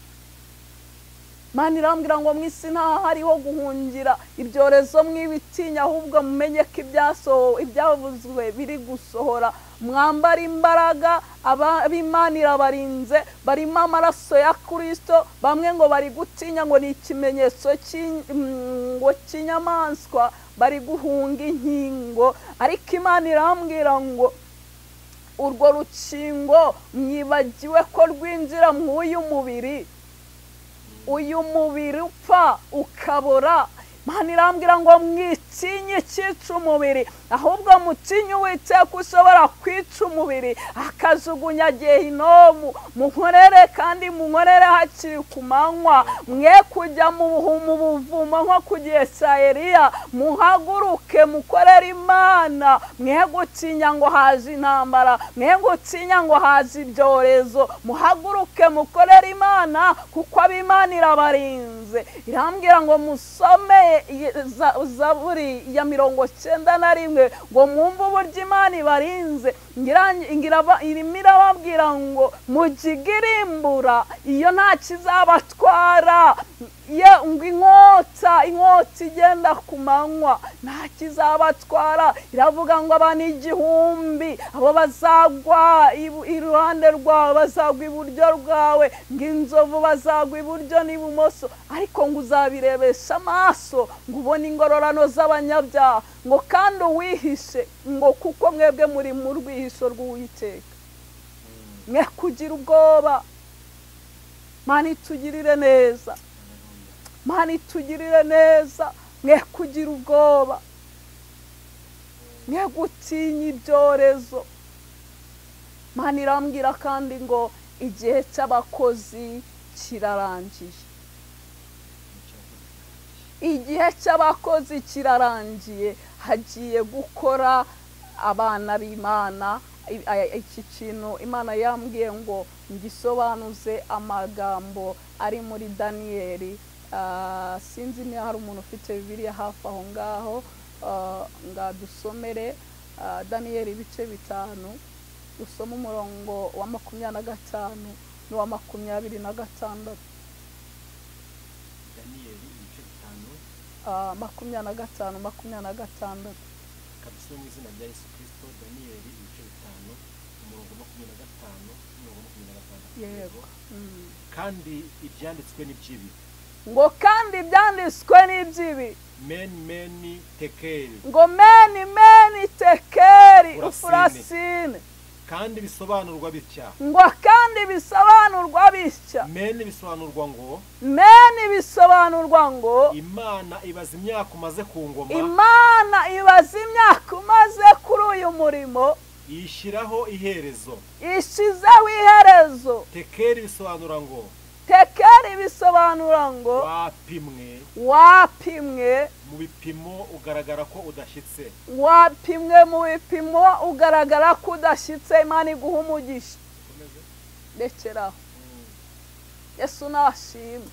Imana irambwira ngo mu isi nta hariho guhungira ibyorezo, mwibitinya, ahubwo mumenye ko ibyavuzwe biri gusohora. Mwambara imbaraga, ab'Imana irabarinze, barimo amaraso ya Kristo. Bamwe ngo bari gutinya ngo ni ikimenyetso ngo cy'inyamaswa, bari guhunga inkingo, ariko Imana irambwira ngo urwo rukingo mwibagiwe ko rwinjira mw'uyu mubiri, uyu mubiri upfa ukabora. Imana irambwira ngo mwitinye icyica umubiri, ahubwo mutinye Uwiteka ushobora kwica umubiri akajugunya Gehinomu. Munkorere kandi munkorere hakiri ku manywa, mwe kujya mu buvumo nko ku gihe cya Eliya. Muhaguruke mukorere Imana, mwe gutinya ngo haje intambara, mwe gutinya ngo haje ibyorezo. Muhaguruke mukorere Imana, kuko ab'Imana irabarinze. Irambwira ngo musome Zaburi ya 91 ngo mwumve uburyo Imana ibarinze. Irimo irababwira ngo mugigirimbura iyo nta kizabatwara, ngo inkota igenda ku manywa nta kizabatwara. Iravuga ngo abantu 1000 abo bazagwa iruhande rwawe, bazagwa iburyo rwawe, ngo inzovu bazagwa iburyo n'ibumoso, ariko ngo uzabirebesha amaso, ngo ubone ingororano z'abanyabyaha, ngo kandi uwihishe, ngo kuko mwebwe muri mu rwihisho rw'Uwiteka. Mwe kugira ubwoba. Imana itugirire neza, Imana itugirire neza. Mwe kugira ubwoba, mwe gutinya ibyorezo. Imana irambwira kandi ngo igihe cy'abakozi kirarangiye. Igihe cy'abakozi kirarangiye, hagiye gukora abana b'Imana. Iki kintu Imana yambwiye ngo ngisobanuze amagambo ari muri Daniyeli. Sinzi niba hari umuntu ufite Bibiliya hafi aho ngaho ngadusomere Daniyeli ibice 5, dusome umurongo wa 25 n'uwa 26. Daniyeli ibice 5 25 26. Kabisa mu izina rya Yesu Kristo. Daniyeli ibice 5 umurongo 25 n'umurongo 26. Yego. Kandi ibyanditswe n'iby'ibi, ngo kandi ibyanditswe n'iby'ibi, men meni tekeri, ngo meni meni tekeri ufurasine, kandi bisobanurwa bitya, ngo kandi bisobanurwa bitya. Meni bisobanurwa ngo, meni bisobanurwa ngo Imana ibaza imyaka umaze ku ngoma, Imana ibaza imyaka umaze kuri uyu murimo, ishyiraho iherezo, ishizeho iherezo. Tekeri bisobanura ngo, tekeri bisobanura ngo wapimwe, wapimwe mu bipimo ugaragara ko udashyitse, wapimwe mu bipimo ugaragara ko udashyitse. Imana iguha umugisha. Rekeraho. Yesu nashimwe.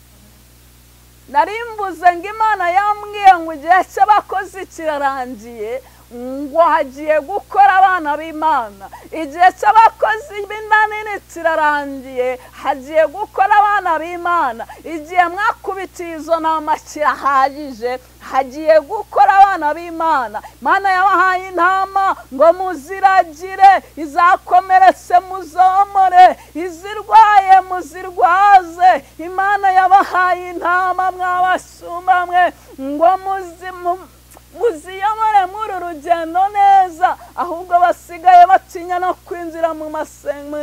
Nari mvuze ngo Imana yambwiye ngo igihe cy'abakozi kirarangiye, ngo hagiye gukora abana b'Imana. Igihe cy'abakozi b'inda nini kirarangiye, hagiye gukora abana b'Imana. Igihe mwakubitiye izo ntama kirahagije, hagiye gukora abana b'Imana. Imana yabahaye intama ngo muziragire, izakomeretse muzomore, izirwaye muzirwaze. Imana yabahaye intama mwabasumba mwe ngo muziyobore muri uru rugendo neza. Ahubwo basigaye batinya no kwinjira mu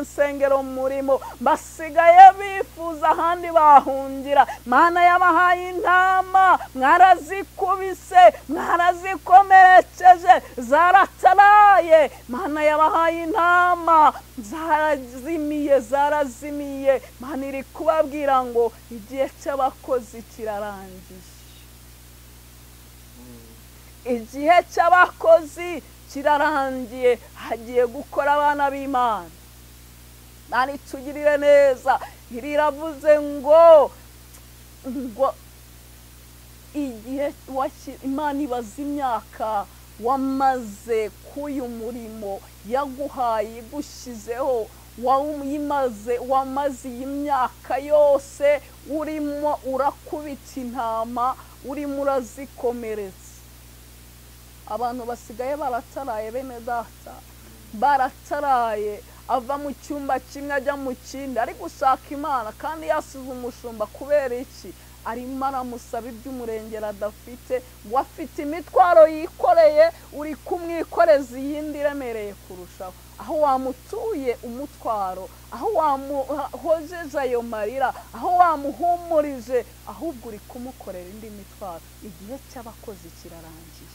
nsengero murimo, basigaye bifuza ahandi bahungira. Imana yabahaye intama, mwarazikubise, mwarazikomerekeje, zarataraye. Imana yabahaye intama, zarazimiye, zarazimiye. Imana iri kubabwira ngo igihe cy'abakozi kirarangiye. Igihe cy'abakozi kirarangiye, hagiye gukora abana b'Imana. Nani tugirire neza. Iravuze ngo igihe Imana ibaza imyaka wamaze k'uyu murimo yaguhaye igushizeho, wamaze iyi myaka yose urimo urakubita intama, urimo urazikomeretsa. Abantu basigaye barataraye bene data, barataraye, ava mu cyumba kimwe ajya mu kindi ari gushaka Imana, kandi yasize umushumba. Kubera iki? Arimo aramusaba iby'umurengera adafite, ngo afite imitwaro yikoreye, uri kumwikoreza iyindi iremereye kurushaho. Aho wamutuye umutwaro, aho wamuhojeje ayo marira, aho wamuhumurije, ahubwo uri kumukorera indi mitwaro. Igihe cy'abakozi kirarangiye.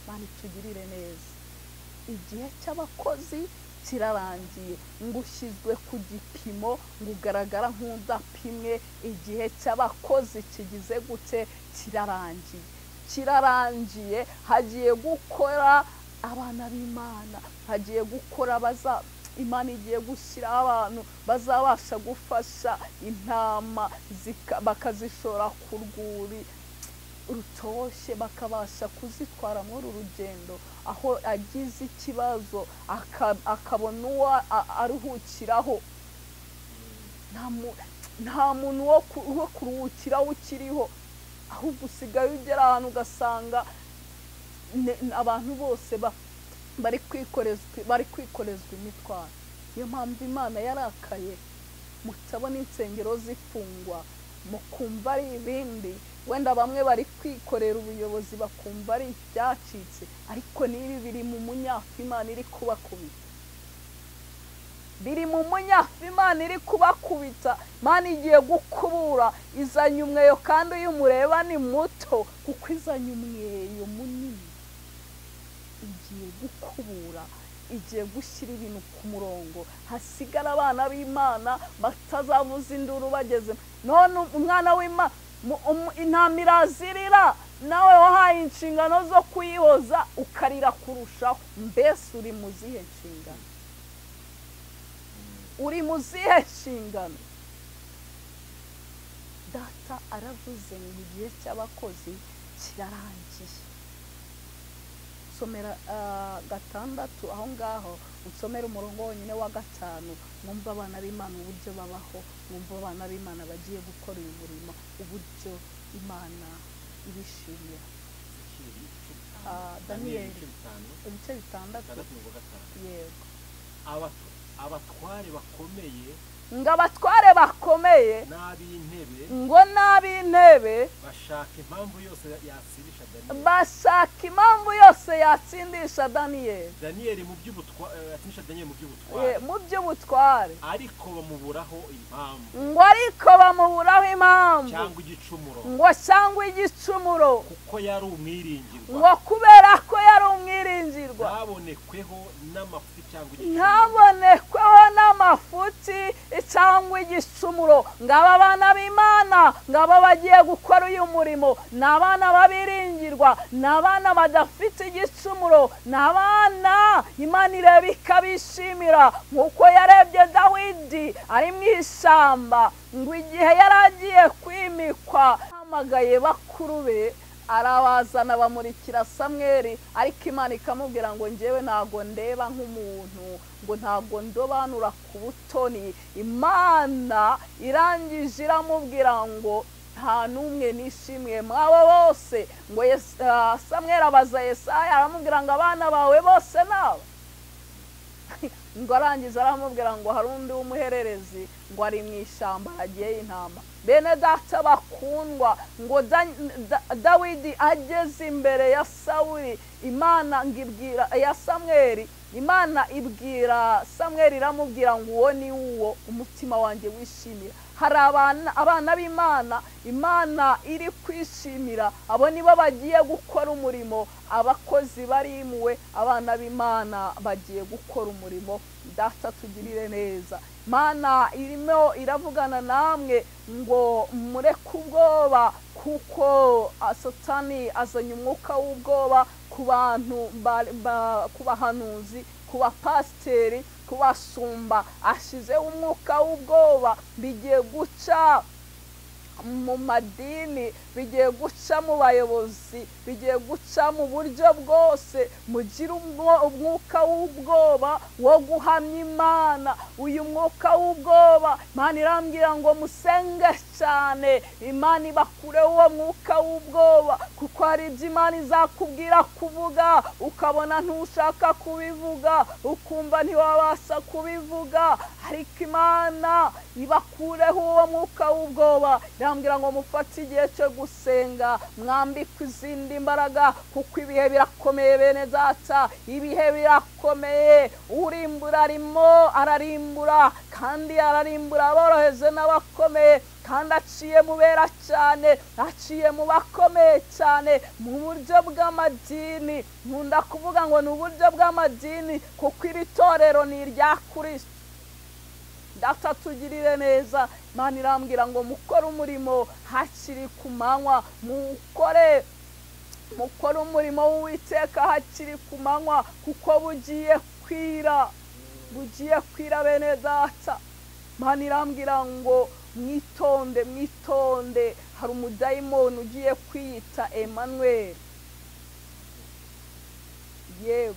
Imana itugirire neza. Igihe cy'abakozi kirarangiye, ngo ushyizwe ku gipimo, ngo ugaragara nk'udapimwe. Igihe cy'abakozi kigize gute? Kirarangiye, kirarangiye. Hagiye gukora abana b'Imana, hagiye gukora Imana igiye gushyira abantu bazabasha gufasha intama bakazishora ku rwuri rutoshye, bakabasha kuzitwara muri uru rugendo. Aho agize ikibazo akabona uwo aruhukiraho. Nta muntu wo kuruhukiraho ukiriho, ahubwo usigaye ugera ahantu ugasanga abantu bose bari kwikorezwa imitwaro. Niyo mpamvu Imana yarakaye, mutabona insengero zifungwa, mukumva ari ibindi. Wenda bamwe bari kwikorera ubuyobozi bakumva ari ibyacitse, ariko n'ibi biri mu munyafu Imana iri kubakubita. Biri mu munyafu Imana iri kubakubita. Imana igiye gukubura, izanye umweyo, kandi uyu mureba ni muto kuko izanye umweyo munini. Igiye gukubura, igiye gushyira ibintu ku murongo, hasigara abana b'Imana batazavuza induru bageze. None umwana w'Imana, intama irazirira, nawe wahaye inshingano zo kuyihoza ukarira kurushaho. Mbese uri mu zihe nshingano? Uri mu zihe nshingano? Data aravuze ngo igihe cy'abakozi kirarangiye. Somera 6 aho ngaho, unsomera umurongo wonyine wa 5, mwumva abana b'Imana uburyo babaho, mwumva abana b'Imana bagiye gukora uyu murimo, uburyo Imana ibishimira. Daniyeli ibice 6. Yego. Abatware bakomeye, ngo abatware bakomeye n'ab'intebe, ngo n'ab'intebe bashaka impamvu yose yatsindisha Daniyeli, bashaka impamvu yose yatsindisha Daniyeli. Daniyeli mu by'ubutware, yatsindisha Daniyeli mu by'ubutware, mu by'ubutware, ariko bamuburaho impamvu, ngo ariko bamuburaho impamvu cyangwa igicumuro, ngo cyangwa igicumuro, kuko yari umwiringirwa, ngo kubera ko yari umwiringirwa, ntabonekweho n'amafuti cyangwa igicumuro, ntabonekweho n'amafuti cyangwa igicumuro. Ngaba abana b'Imana, ngaba bagiye gukora uyu murimo, ni abana babiringirwa, ni abana badafite igicumuro, ni abana Imana ireba ikabishimira, nk'uko yarebye Dawidi ari mu ishyamba, ngo igihe yari agiye kwimikwa ahamagaye bakuru be, Arabazana bamurikira Samweli, ariko Imana ikamubwira ngo njyewe ntago ndeba nk'umuntu, ngo ntago ndobanura ku butoni. Imana irangije iramubwira ngo nta n'umwe nishimiye mwabo bose. Ngo Samweli abaza Yesaya aramubwira ngo abana bawe bose nabo. Ngo arangiza aramubwira ngo hari undi w'umuhererezi ngo ari mu ishyamba aragiye intama. Bene data bakundwa, ngo Dawidi ageze imbere ya Sawuli, Imana ngibwira ya Samweli, Imana ibwira Samweli iramubwira ngo uwo ni uwo umutima wanjye wishimira. Hari abana b'Imana, Imana iri kwishimira, abo nibo bagiye gukora umurimo. Abakozi barimuwe, abana b'Imana bagiye gukora umurimo. Data tugirire neza. Imana irimo iravugana namwe ngo mureke ubwoba, kuko Satani azanye umwuka w'ubwoba ku bantu, ku bahanuzi, ku bapasiteri, ku basumba. Ashizeho umwuka w'ubwoba. Bigiye guca mu madini, bigiye guca mu bayobozi, bigiye guca mu buryo bwose. Mugire umwuka w'ubwoba wo guhamya Imana. Uyu mwuka w'ubwoba, Imana irambwira ngo musenge cyane, Imana ibakure uwo mwuka w'ubwoba, kuko hari ibyo Imana izakubwira kuvuga ukabona ntushaka kubivuga, ukumva ntiwabasha kubivuga, ariko Imana ibakureho uwo mwuka w'ubwoba. Irambwira ngo mufate igihe cyo gusenga, mwambike izindi mbaraga, kuko ibihe birakomeye bene data, ibihe birakomeye. Urimbura arimo ararimbura, kandi ararimbura aboroheje n'abakomeye, kandi aciye mu bera cyane, aciye mu bakomeye cyane, mu buryo bw'amadini. Nkunda kuvuga ngo ni uburyo bw'amadini, kuko iri torero ni irya Kristo. Data tugirire neza. Imana irambwira ngo mukore umurimo hakiri ku manywa, mukore umurimo w'Uwiteka hakiri ku manywa, kuko bugiye kwira, bugiye kwira bene data. Imana irambwira ngo mwitonde, mwitonde, hari umudayimoni ugiye kwiyita Emmanuel. Yego,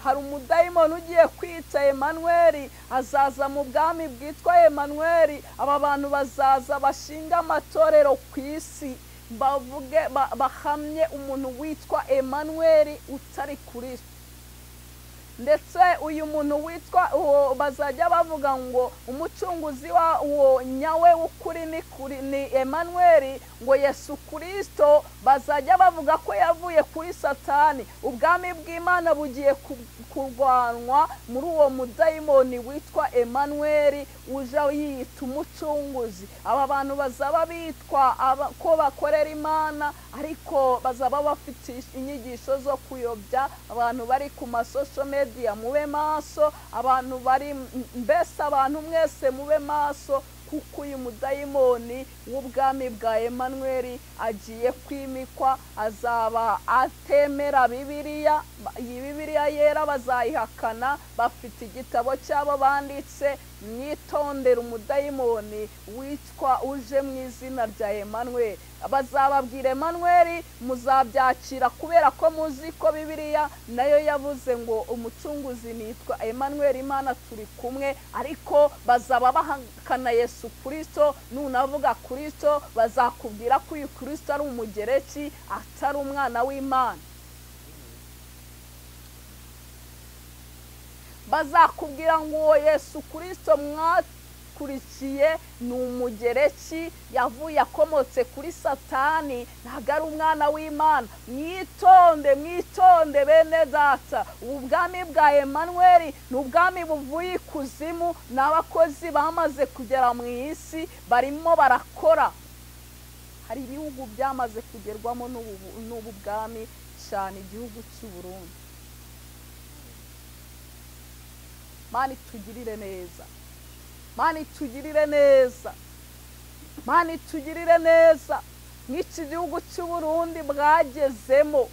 hari umudayimoni ugiye kwita Emmanuel, azaza mu bwami bwitwa Emmanuel. Aba bantu bazaza bashinga amatorero ku isi, bavuge bahamye umuntu witwa Emmanuel utari Kristo. Ndetse uyu muntu witwa uwo bazajya bavuga ngo umucunguzi wa uwo nyawe w'ukuri ni Emmanuel, ngo Yesu Kristo bazajya bavuga ko yavuye kuri Satani. Ubwami bw'Imana bugiye kurwanwa muri uwo mudayimoni witwa Emmanuel uja yiyita umucunguzi. Aba bantu bazaba bitwa ko bakorera Imana, ariko bazaba bafite inyigisho zo kuyobya abantu bari ku masosho media. Mube maso, abantu bari mbese, abantu mwese mube maso, kuko uyu mudayimoni w'ubwami bwa Emmanuel agiye kwimikwa. Azaba atemera Bibiliya, iyi Bibiliya yera bazayihakana, bafite igitabo cyabo banditse. Mwitondere umudayimoni witwa uje mu izina rya Emmanuel. Bazababwira Emmanuel, muzabyakira kubera ko muzi ko Bibiliya nayo yavuze ngo umucunguzi nitwa Emmanuel, Imana turi kumwe. Ariko bazaba bahakana Yesu Kristo. Nunavuga Kristo bazakubwira ko uyu Kristo ari umugereki, atari umwana w'Imana. Bazakubwira ngo uwo Yesu Kristo mwakurikiye ni umugereki, yavuye akomotse kuri Satani, ntabwo ari umwana w'Imana. Mwitonde, mwitonde bene data. Ubwami bwa Emmanuel ni ubwami buvuye ikuzimu, n'abakozi bamaze kugera mu isi barimo barakora. Hari ibihugu byamaze kugerwamo n'ubu bwami cyane, igihugu cy'u Burundi. Imana itugirire neza, Imana itugirire neza, Imana itugirire neza. Nk'iki gihugu cy'u Burundi bwagezemo,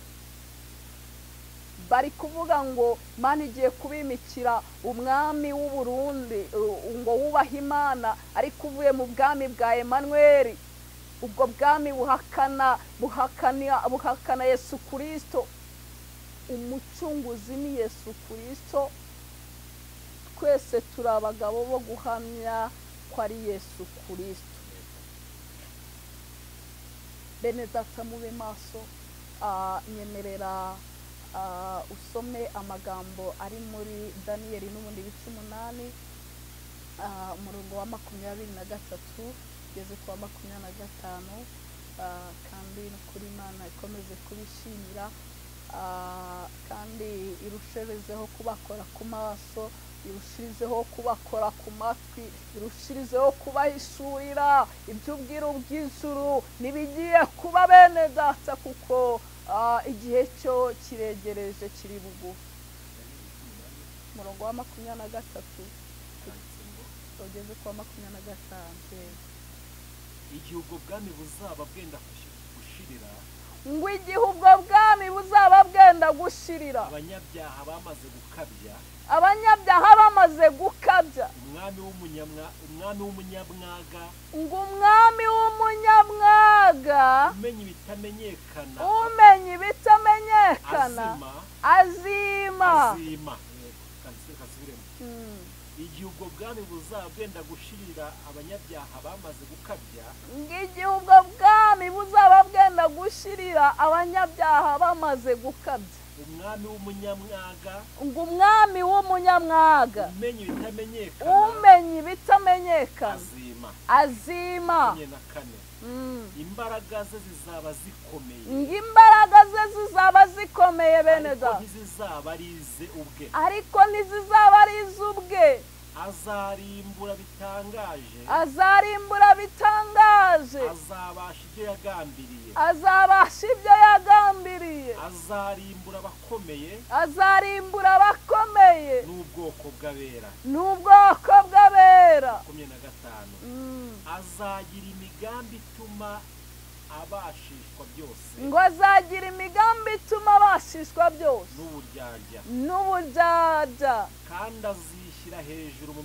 bari kuvuga ngo Imana igiye kubimikira umwami w'u Burundi ngo wubaha Imana, ariko uvuye mu bwami bwa Emmanuel. Ubwo bwami buhakana Yesu Kristo. Umucunguzi ni Yesu Kristo. Twese turi abagabo bo guhamya ko ari Yesu Kristo. Bene data mube maso. Nyemerera usome amagambo ari muri Daniyeli n'ubundi bice 8, umurongo wa 23 ugeze ku wa 25. Kandi kuri Imana ikomeze kubishimira, kandi irusherezeho kubakora ku maso, irushirizeho kubakora ku matwi, irushirizeho kubahishurira iby'ubwiru bw'ijuru nibigiye kuba bene data, kuko igihe cyo kiregereje, kiri bugufi. Umurongo wa 23 ugeze ku wa 25. Igihe ubwo bwami buzaba bwenda gushirira, ngo igihe ubwo bwami buzaba bwenda gushirira, abanyabyaha bamaze gukabya, abanyabyaha bamaze gukabya, umwami w'umunyamwaga, ngo umwami w'umunyamwaga umenya ibitamenyekana, umenya ibitamenyekana, azima. Igihe ubwo bwami buzaba bwenda gushirira, abanyabyaha bamaze gukabya, igihe ubwo bwami buzaba bwenda gushirira, abanyabyaha bamaze gukabya, umwami w'umunyamwaga, ngo umwami w'umunyamwaga umenya ibitamenyekana, umenya ibitamenyekana, azima. 24. Imbaraga ze zizaba zikomeye, imbaraga ze zizaba zikomeye bene data, ntizizaba ari ize ubwe, ariko ntizizaba ari ize ubwe. Azarimbura bitangaje, azarimbura bitangaje, azabasha ibyo yagambiriye, azabasha ibyo yagambiriye, azarimbura abakomeye, azarimbura abakomeye, n'ubwoko bw'abera, n'ubwoko bw'abera. 25. Azagira imigambi ituma abashishwa byose, ngo azagira imigambi ituma abashishwa byose, n'uburyarya, n'uburyarya, kandi azishyira hejuru mu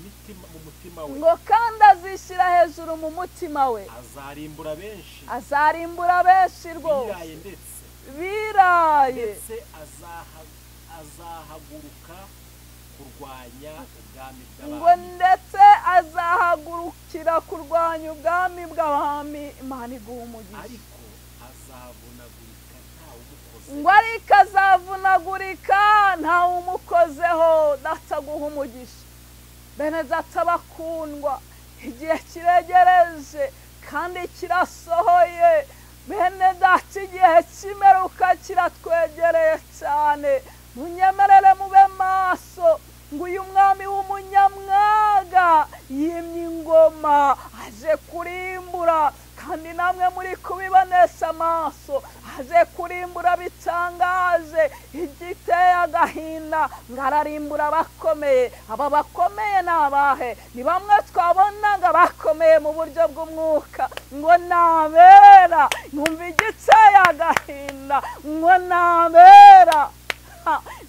mutima we, ngo kandi azishyira hejuru mu mutima we, azarimbura benshi, azarimbura benshi rwose, ndetse biraye, ndetse azahaguruka kurwanya ubwami bw'abami, ngo ndetse azahagurukira kurwanya ubwami bw'abami. Imana iguha umugisha. Ariko azavunagurika ntawe umukozeho, ngo ariko azavunagurika ntawe umukozeho. Data guha umugisha. Bene data bakundwa, igihe kiregereje kandi kirasohoye. Bene data, igihe cy'imperuka kiratwegereye cyane. Munyemerere mube maso. Ngo uyu mwami w'umunyamwaga yimye ingoma, aje kurimbura, kandi namwe muri kubibonesha amaso. Aje kurimbura bitangaje, igiteye agahinda, ngo ararimbura abakomeye. Aba bakomeye ni abahe? Ni bamwe twabonaga bakomeye mu buryo bw'umwuka, ngo nabera. Numva igiteye agahinda, ngo nabera.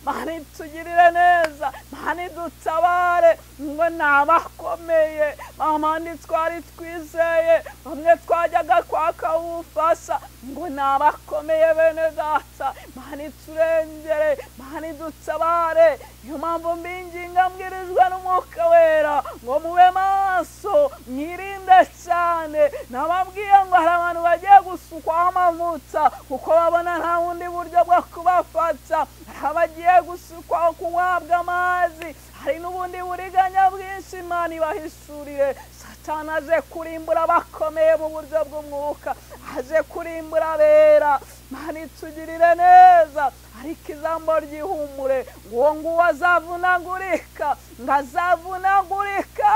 Mana itugirire neza, Mana idutabare. Ngo nabakomeye, abandi twari twizeye, bamwe twajyaga kwaka ubufasha, ngo nabakomeye bene data. Mana iturengere, Mana idutabare. Niyo mpamvu mbinginga mbwirijwe n'Umwuka Wera ngo mube maso, mwirinde cyane. Nababwiye ngo hari abantu bagiye gusukwaho amavuta, kuko babona nta bundi buryo bwo kubafata. Abagiye gusukwaho kunywabwa amazi, hari n'ubundi buriganya bwinshi. Imana ibahishurire. Satani aje kurimbura abakomeye mu buryo bw'umwuka, aje kurimbura abera. Imana itugirire neza. Ariko ijambo ry'ihumure, ngo nguwo azavunagurika, ngo azavunagurika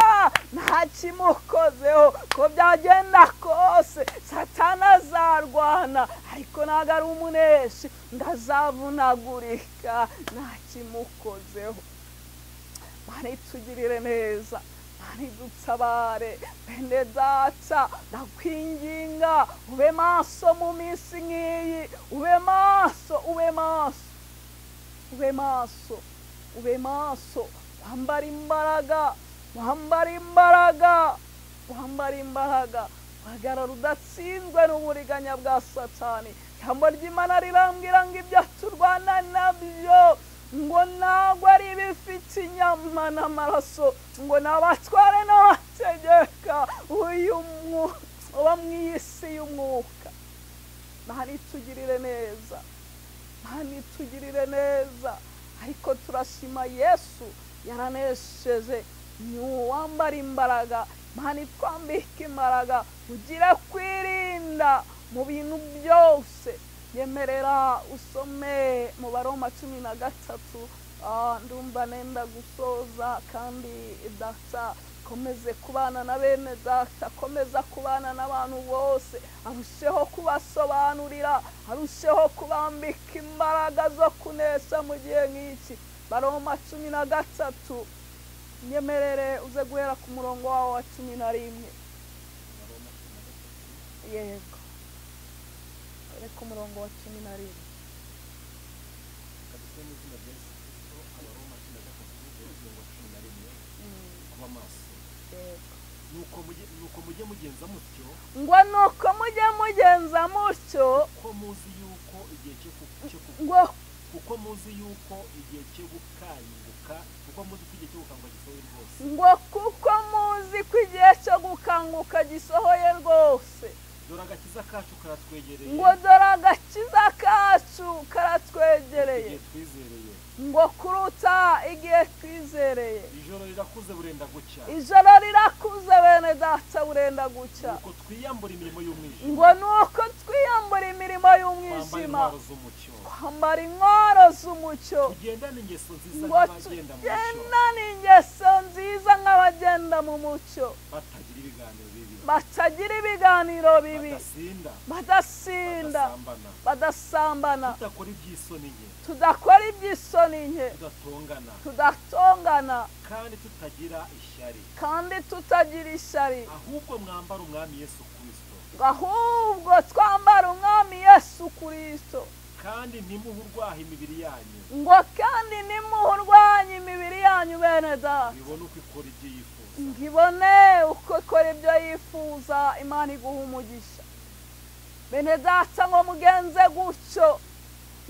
nta kimukozeho. Ko byagenda kose Satani azarwana, ariko ntabwo ari umuneshi, ngo azavunagurika nta kimukozeho. Mana itugirire neza, Mana idutabare. Bene data, ndakwinginga ube maso mu minsi nk'iyi, ube maso, ube maso, ube maso, ube maso. Wambara imbaraga, wambara imbaraga, wambara imbaraga. Uhagarara udatsinzwe n'uburiganya bwa Satani. Ijambo ry'Imana rirambwira ngo ibyo turwana nabyo ngo ntabwo ari ibifite inyama n'amaraso, ngo n'abatware n'abategeka uyu uba mu isi y'umwuka. Mana itugirire neza, Mana itugirire neza. Ariko turashima Yesu yaranesheje, ni uwambara imbaraga. Mana itwambike imbaraga, ugire kwirinda mu bintu byose. Yemerera usome mu Baroma 13. Ndumva nenda gusoza, kandi data komeze kubana na bene data, komeza kubana n'abantu bose, arusheho kubasobanurira, arusheho kubambika imbaraga zo kunesha mu gihe nk'iki. Baroma 13, nyemerere uze guhera ku murongo wawo wa 11. Yego, ku murongo wa 11. Nuko mujye mugenza mutyo, ngo nuko mujye mugenza mutyo, kuko muzi yuko igihe cyo kuko muzi yuko igihe cyo gukanguka, kuko muzi ko igihe cyo gukanguka gisohoye rwose, ngo kuko muzi ko igihe cyo gukanguka gisohoye rwose. Dore agakiza kacu karatwegereye, ngo dore agakiza kacu karatwegereye, ngo kuruta igihe twizereye. Ijoro rirakuze burenda gucya, ijoro rirakuze bene data burenda gucya. Nuko twiyambura imirimo y'umwijima, ngo nuko twiyambura imirimo y'umwijima, twambara intwaro z'umucyo, tugendane ingeso nziza nk'abagenda mu mucyo, tugendane ingeso nziza nk'abagenda mu mucyo, batagira ibiganiro bibi, batagira ibiganiro bibi, badasinda, badasambana, tudakora iby'isoni nke, tudakora iby'isoni nke, tudatongana, kandi tutagira ishyari, kandi tutagira ishyari, ahubwo mwambara umwami Yesu Kristo, ahubwo twambara umwami Yesu Kristo, kandi ntimuhe urwaha imibiri yanyu, ngo kandi ntimuhe urwanya imibiri yanyu bene data, ibone uko ikora ibyo yifuza, ngibone uko ikora ibyo yifuza. Imana iguha umugisha bene data, ngo mugenze gutyo,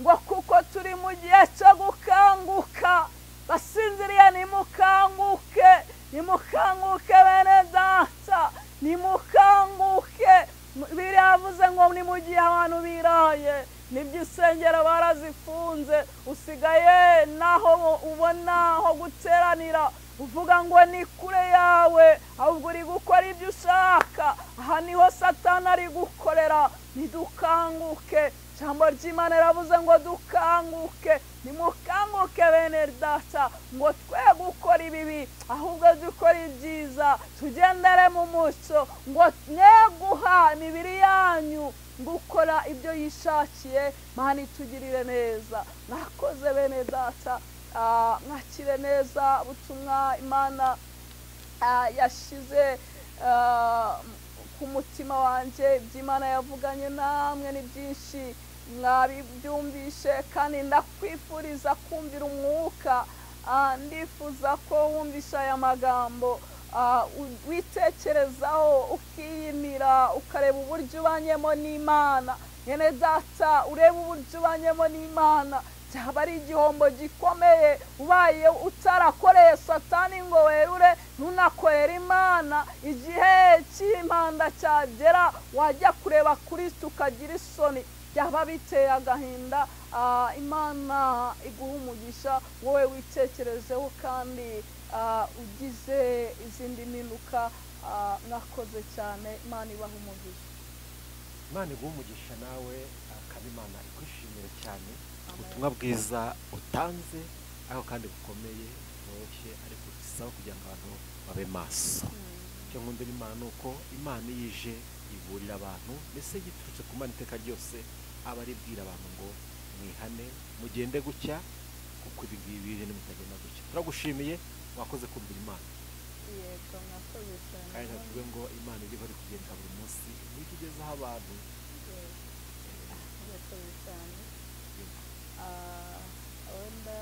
ngo kuko turi mu gihe cyo gukanguka. Basinziriye nimukanguke, nimukanguke bene data, nimukanguke. Biriya ngo ni mu gihe abantu biraye, nibyo insengero barazifunze, usigaye naho ubona ho guteranira uvuga ngo ni kure yawe, ahubwo uri gukora ibyo ushaka. Aha niho Satani ari gukorera. Nidukanguke. Ijambo ry'Imana riravuze ngo dukanguke, nimukanguke bene data, ngo twe gukora ibibi ahubwo dukora ibyiza, tugendere mu mucyo, ngo mwe guha imibiri yanyu gukora ibyo yishakiye. Mana itugirire neza. Mwakoze bene data, mwakire neza ubutumwa Imana yashize ku mutima wanjye. Iby'Imana yavuganye namwe ni byinshi, mwabibyumvishe, kandi ndakwifuriza kumvira umwuka. Ndifuza ko wumvisha aya magambo, witekerezaho, ukiyimira, ukareba uburyo ubanyemo n'Imana. Mwene data, ureba uburyo ubanyemo n'Imana. Byaba ari igihombo gikomeye ubaye utarakoreye Satani ngo werure, ntunakorere Imana. Igihe cy'impanda cyagera wajya kureba Kristo ukagira isoni, byaba biteye agahinda. Imana iguha umugisha wowe witekerezeho, kandi ugize izindi mpinduka. Mwakoze cyane, Imana ibaha umugisha. Imana iguha umugisha nawe, akaba Imana ikwishimire cyane. Ubutumwa bwiza utanze ariko kandi bukomeye bworoshye, ariko bisaba kugira ngo abantu babe maso. Icyo nkundira Imana ni uko Imana iyo ije iburira abantu, mbese giturutse ku Mana iteka ryose aba aribwira abantu ngo mwihane, mugende gutya, kuko ibi ngibi biri mutagenda gutya. Turagushimiye, wakoze kumvira Imana. Yego, mwakoze cyane. Kandi tuvuge ngo Imana iriho iri kugenda buri munsi, ntijya igezaho abantu. Mwakoze cyane. Wenda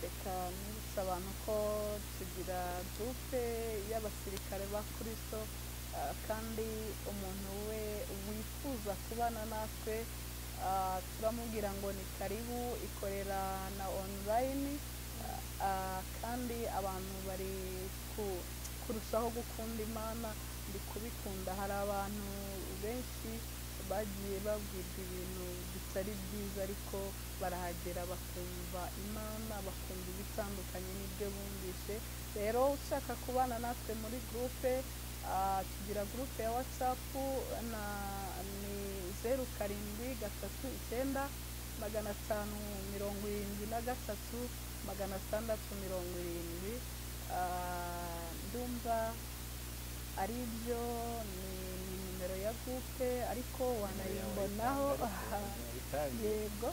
reka nibutse abantu ko tugira groupe y'abasirikare ba Kristo. Kandi umuntu we wifuza kubana natwe turamubwira ngo ni karibu, ikorera na online. Kandi abantu bari kurushaho gukunda Imana, ndi kubikunda. Hari abantu benshi bagiye babwirwa ibintu bitari byiza, ariko barahagera bakumva Imana, bakumva ibitandukanye n'ibyo bumvise. Rero ushaka kubana natwe muri groupe, tugira groupe ya WhatsApp na ni 0739 573 670. Ndumva ari byo, ni nimero ya groupe, ariko wanayimbonaho. Yego,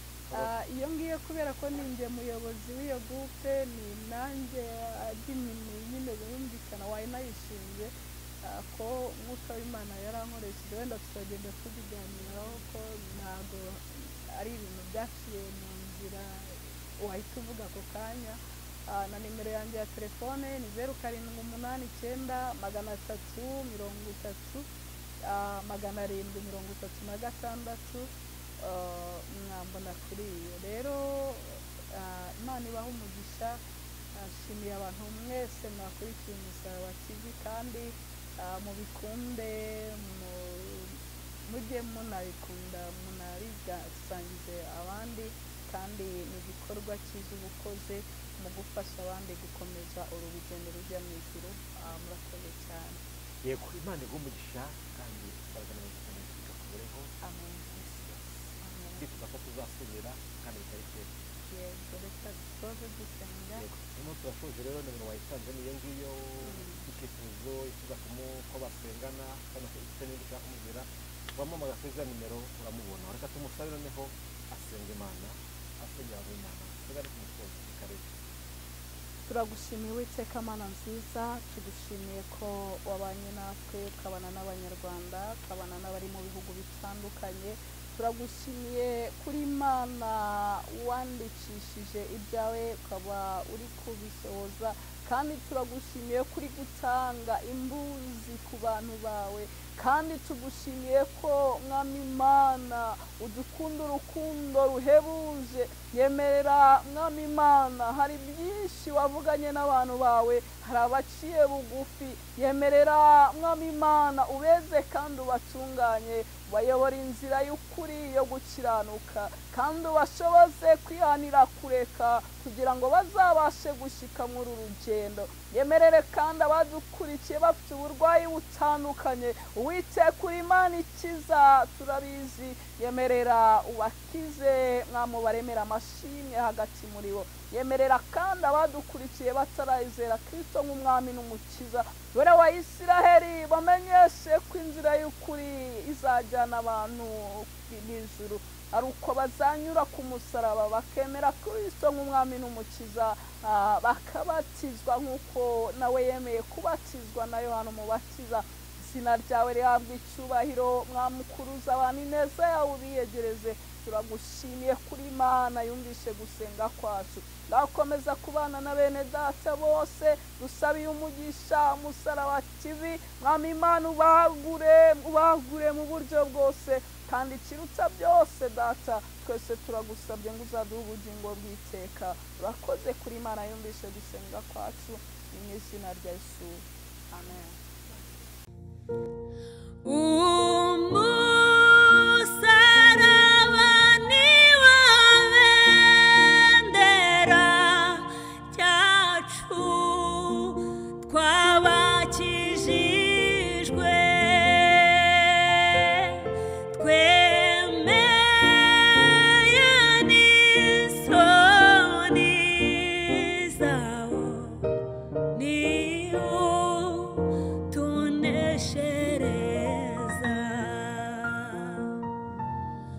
iyo ngiye kubera ko ninjye muyobozi w'iyo groupe, ni nanjye admin nyine, birumvikana wayinayishinze ko Mwuka w'Imana yarankoresheje. Wenda tuzagenda tubiganiraho ko ntabwo ari ibintu byaciye mu nzira wahita uvuga ako kanya. Na nimero yanjye ya telefone ni 0789 330 736. Mwambona kuri iyo. Rero Imana ibaha umugisha. Nshimiye abantu mwese mwakurikiye Umusaraba TV, kandi mubikunde, mujye munabikunda, munabisangize abandi, kandi ni igikorwa cyiza ubukoze mu gufasha abandi gukomeza uru rugendo rujya mu ijuru. Murakoze cyane. Yego, Imana iguhe umugisha kandi imbaraga n'amavuta ikakubereho. Amen. Ndifuza ko tuzasubira kandi bitari kera. Yego, reka dusoze dusenga. Yego, uno turashoje rero, nimero wayitanze niyo ngiyo. Icyifuzo ifuza ko basengana cyangwa se ufite n'ibindi ushaka kumubwira, wamuhamagara kuri za nimero uramubona. Reka tumusabe noneho asenga Imana, asengera Imana tugane ku musozo. Karibu. Turagushimiye Uwiteka Mana nziza, tugushimiye ko wabanye natwe, ukabana n'Abanyarwanda, ukabana n'abari mu bihugu bitandukanye. Turagushimiye kuri Imana wandikishije ibyawe ukaba uri kubisohoza, kandi turagushimiye kuri gutanga imbuzi ku bantu bawe, kandi tugushimiye ko Mwami Imana udukunda urukundo ruhebuje. Yemerera Mwami Imana, hari byinshi wavuganye n'abantu bawe, hari abaciye bugufi. Yemerera Mwami Imana ubeze kandi ubatunganye, bayobora inzira y'ukuri yo gukiranuka, kandi ubashoboze kwihanira kureka kugira ngo bazabashe gushika muri uru rugendo. Yemerere kandi abadukurikiye bafite uburwayi butandukanye, Uwiteka uri Imana ikiza, turabizi. Yemerera ubakize Mwami, ubaremera amashimwe hagati muri bo. Yemerera kandi abadukurikiye batarizera Kristo nk'umwami n'umukiza, dore wa Isiraheli, bamenyeshe ko inzira y'ukuri izajyana abantu mu ijuru ari uko bazanyura ku musaraba, bakemera Kristo nk'umwami n'umukiza, bakabatizwa nk'uko nawe yemeye kubatizwa na Yohana Umubatiza. Izina ryawe rihabwe icyubahiro, mwamukuruza abantu ineza yawe ubiyegereze. Turagushimiye kuri Imana yumvise gusenga kwacu. Ndakomeza kubana na bene data bose, dusabiye umugisha Umusaraba TV. Mwami Imana ubagure, ubagure mu buryo bwose, kandi ikiruta byose data, twese turagusabye ngo uzaduhe ubugingo bw'iteka. Urakoze kuri Imana yumvise gusenga kwacu, ni mu izina rya Yesu, amen.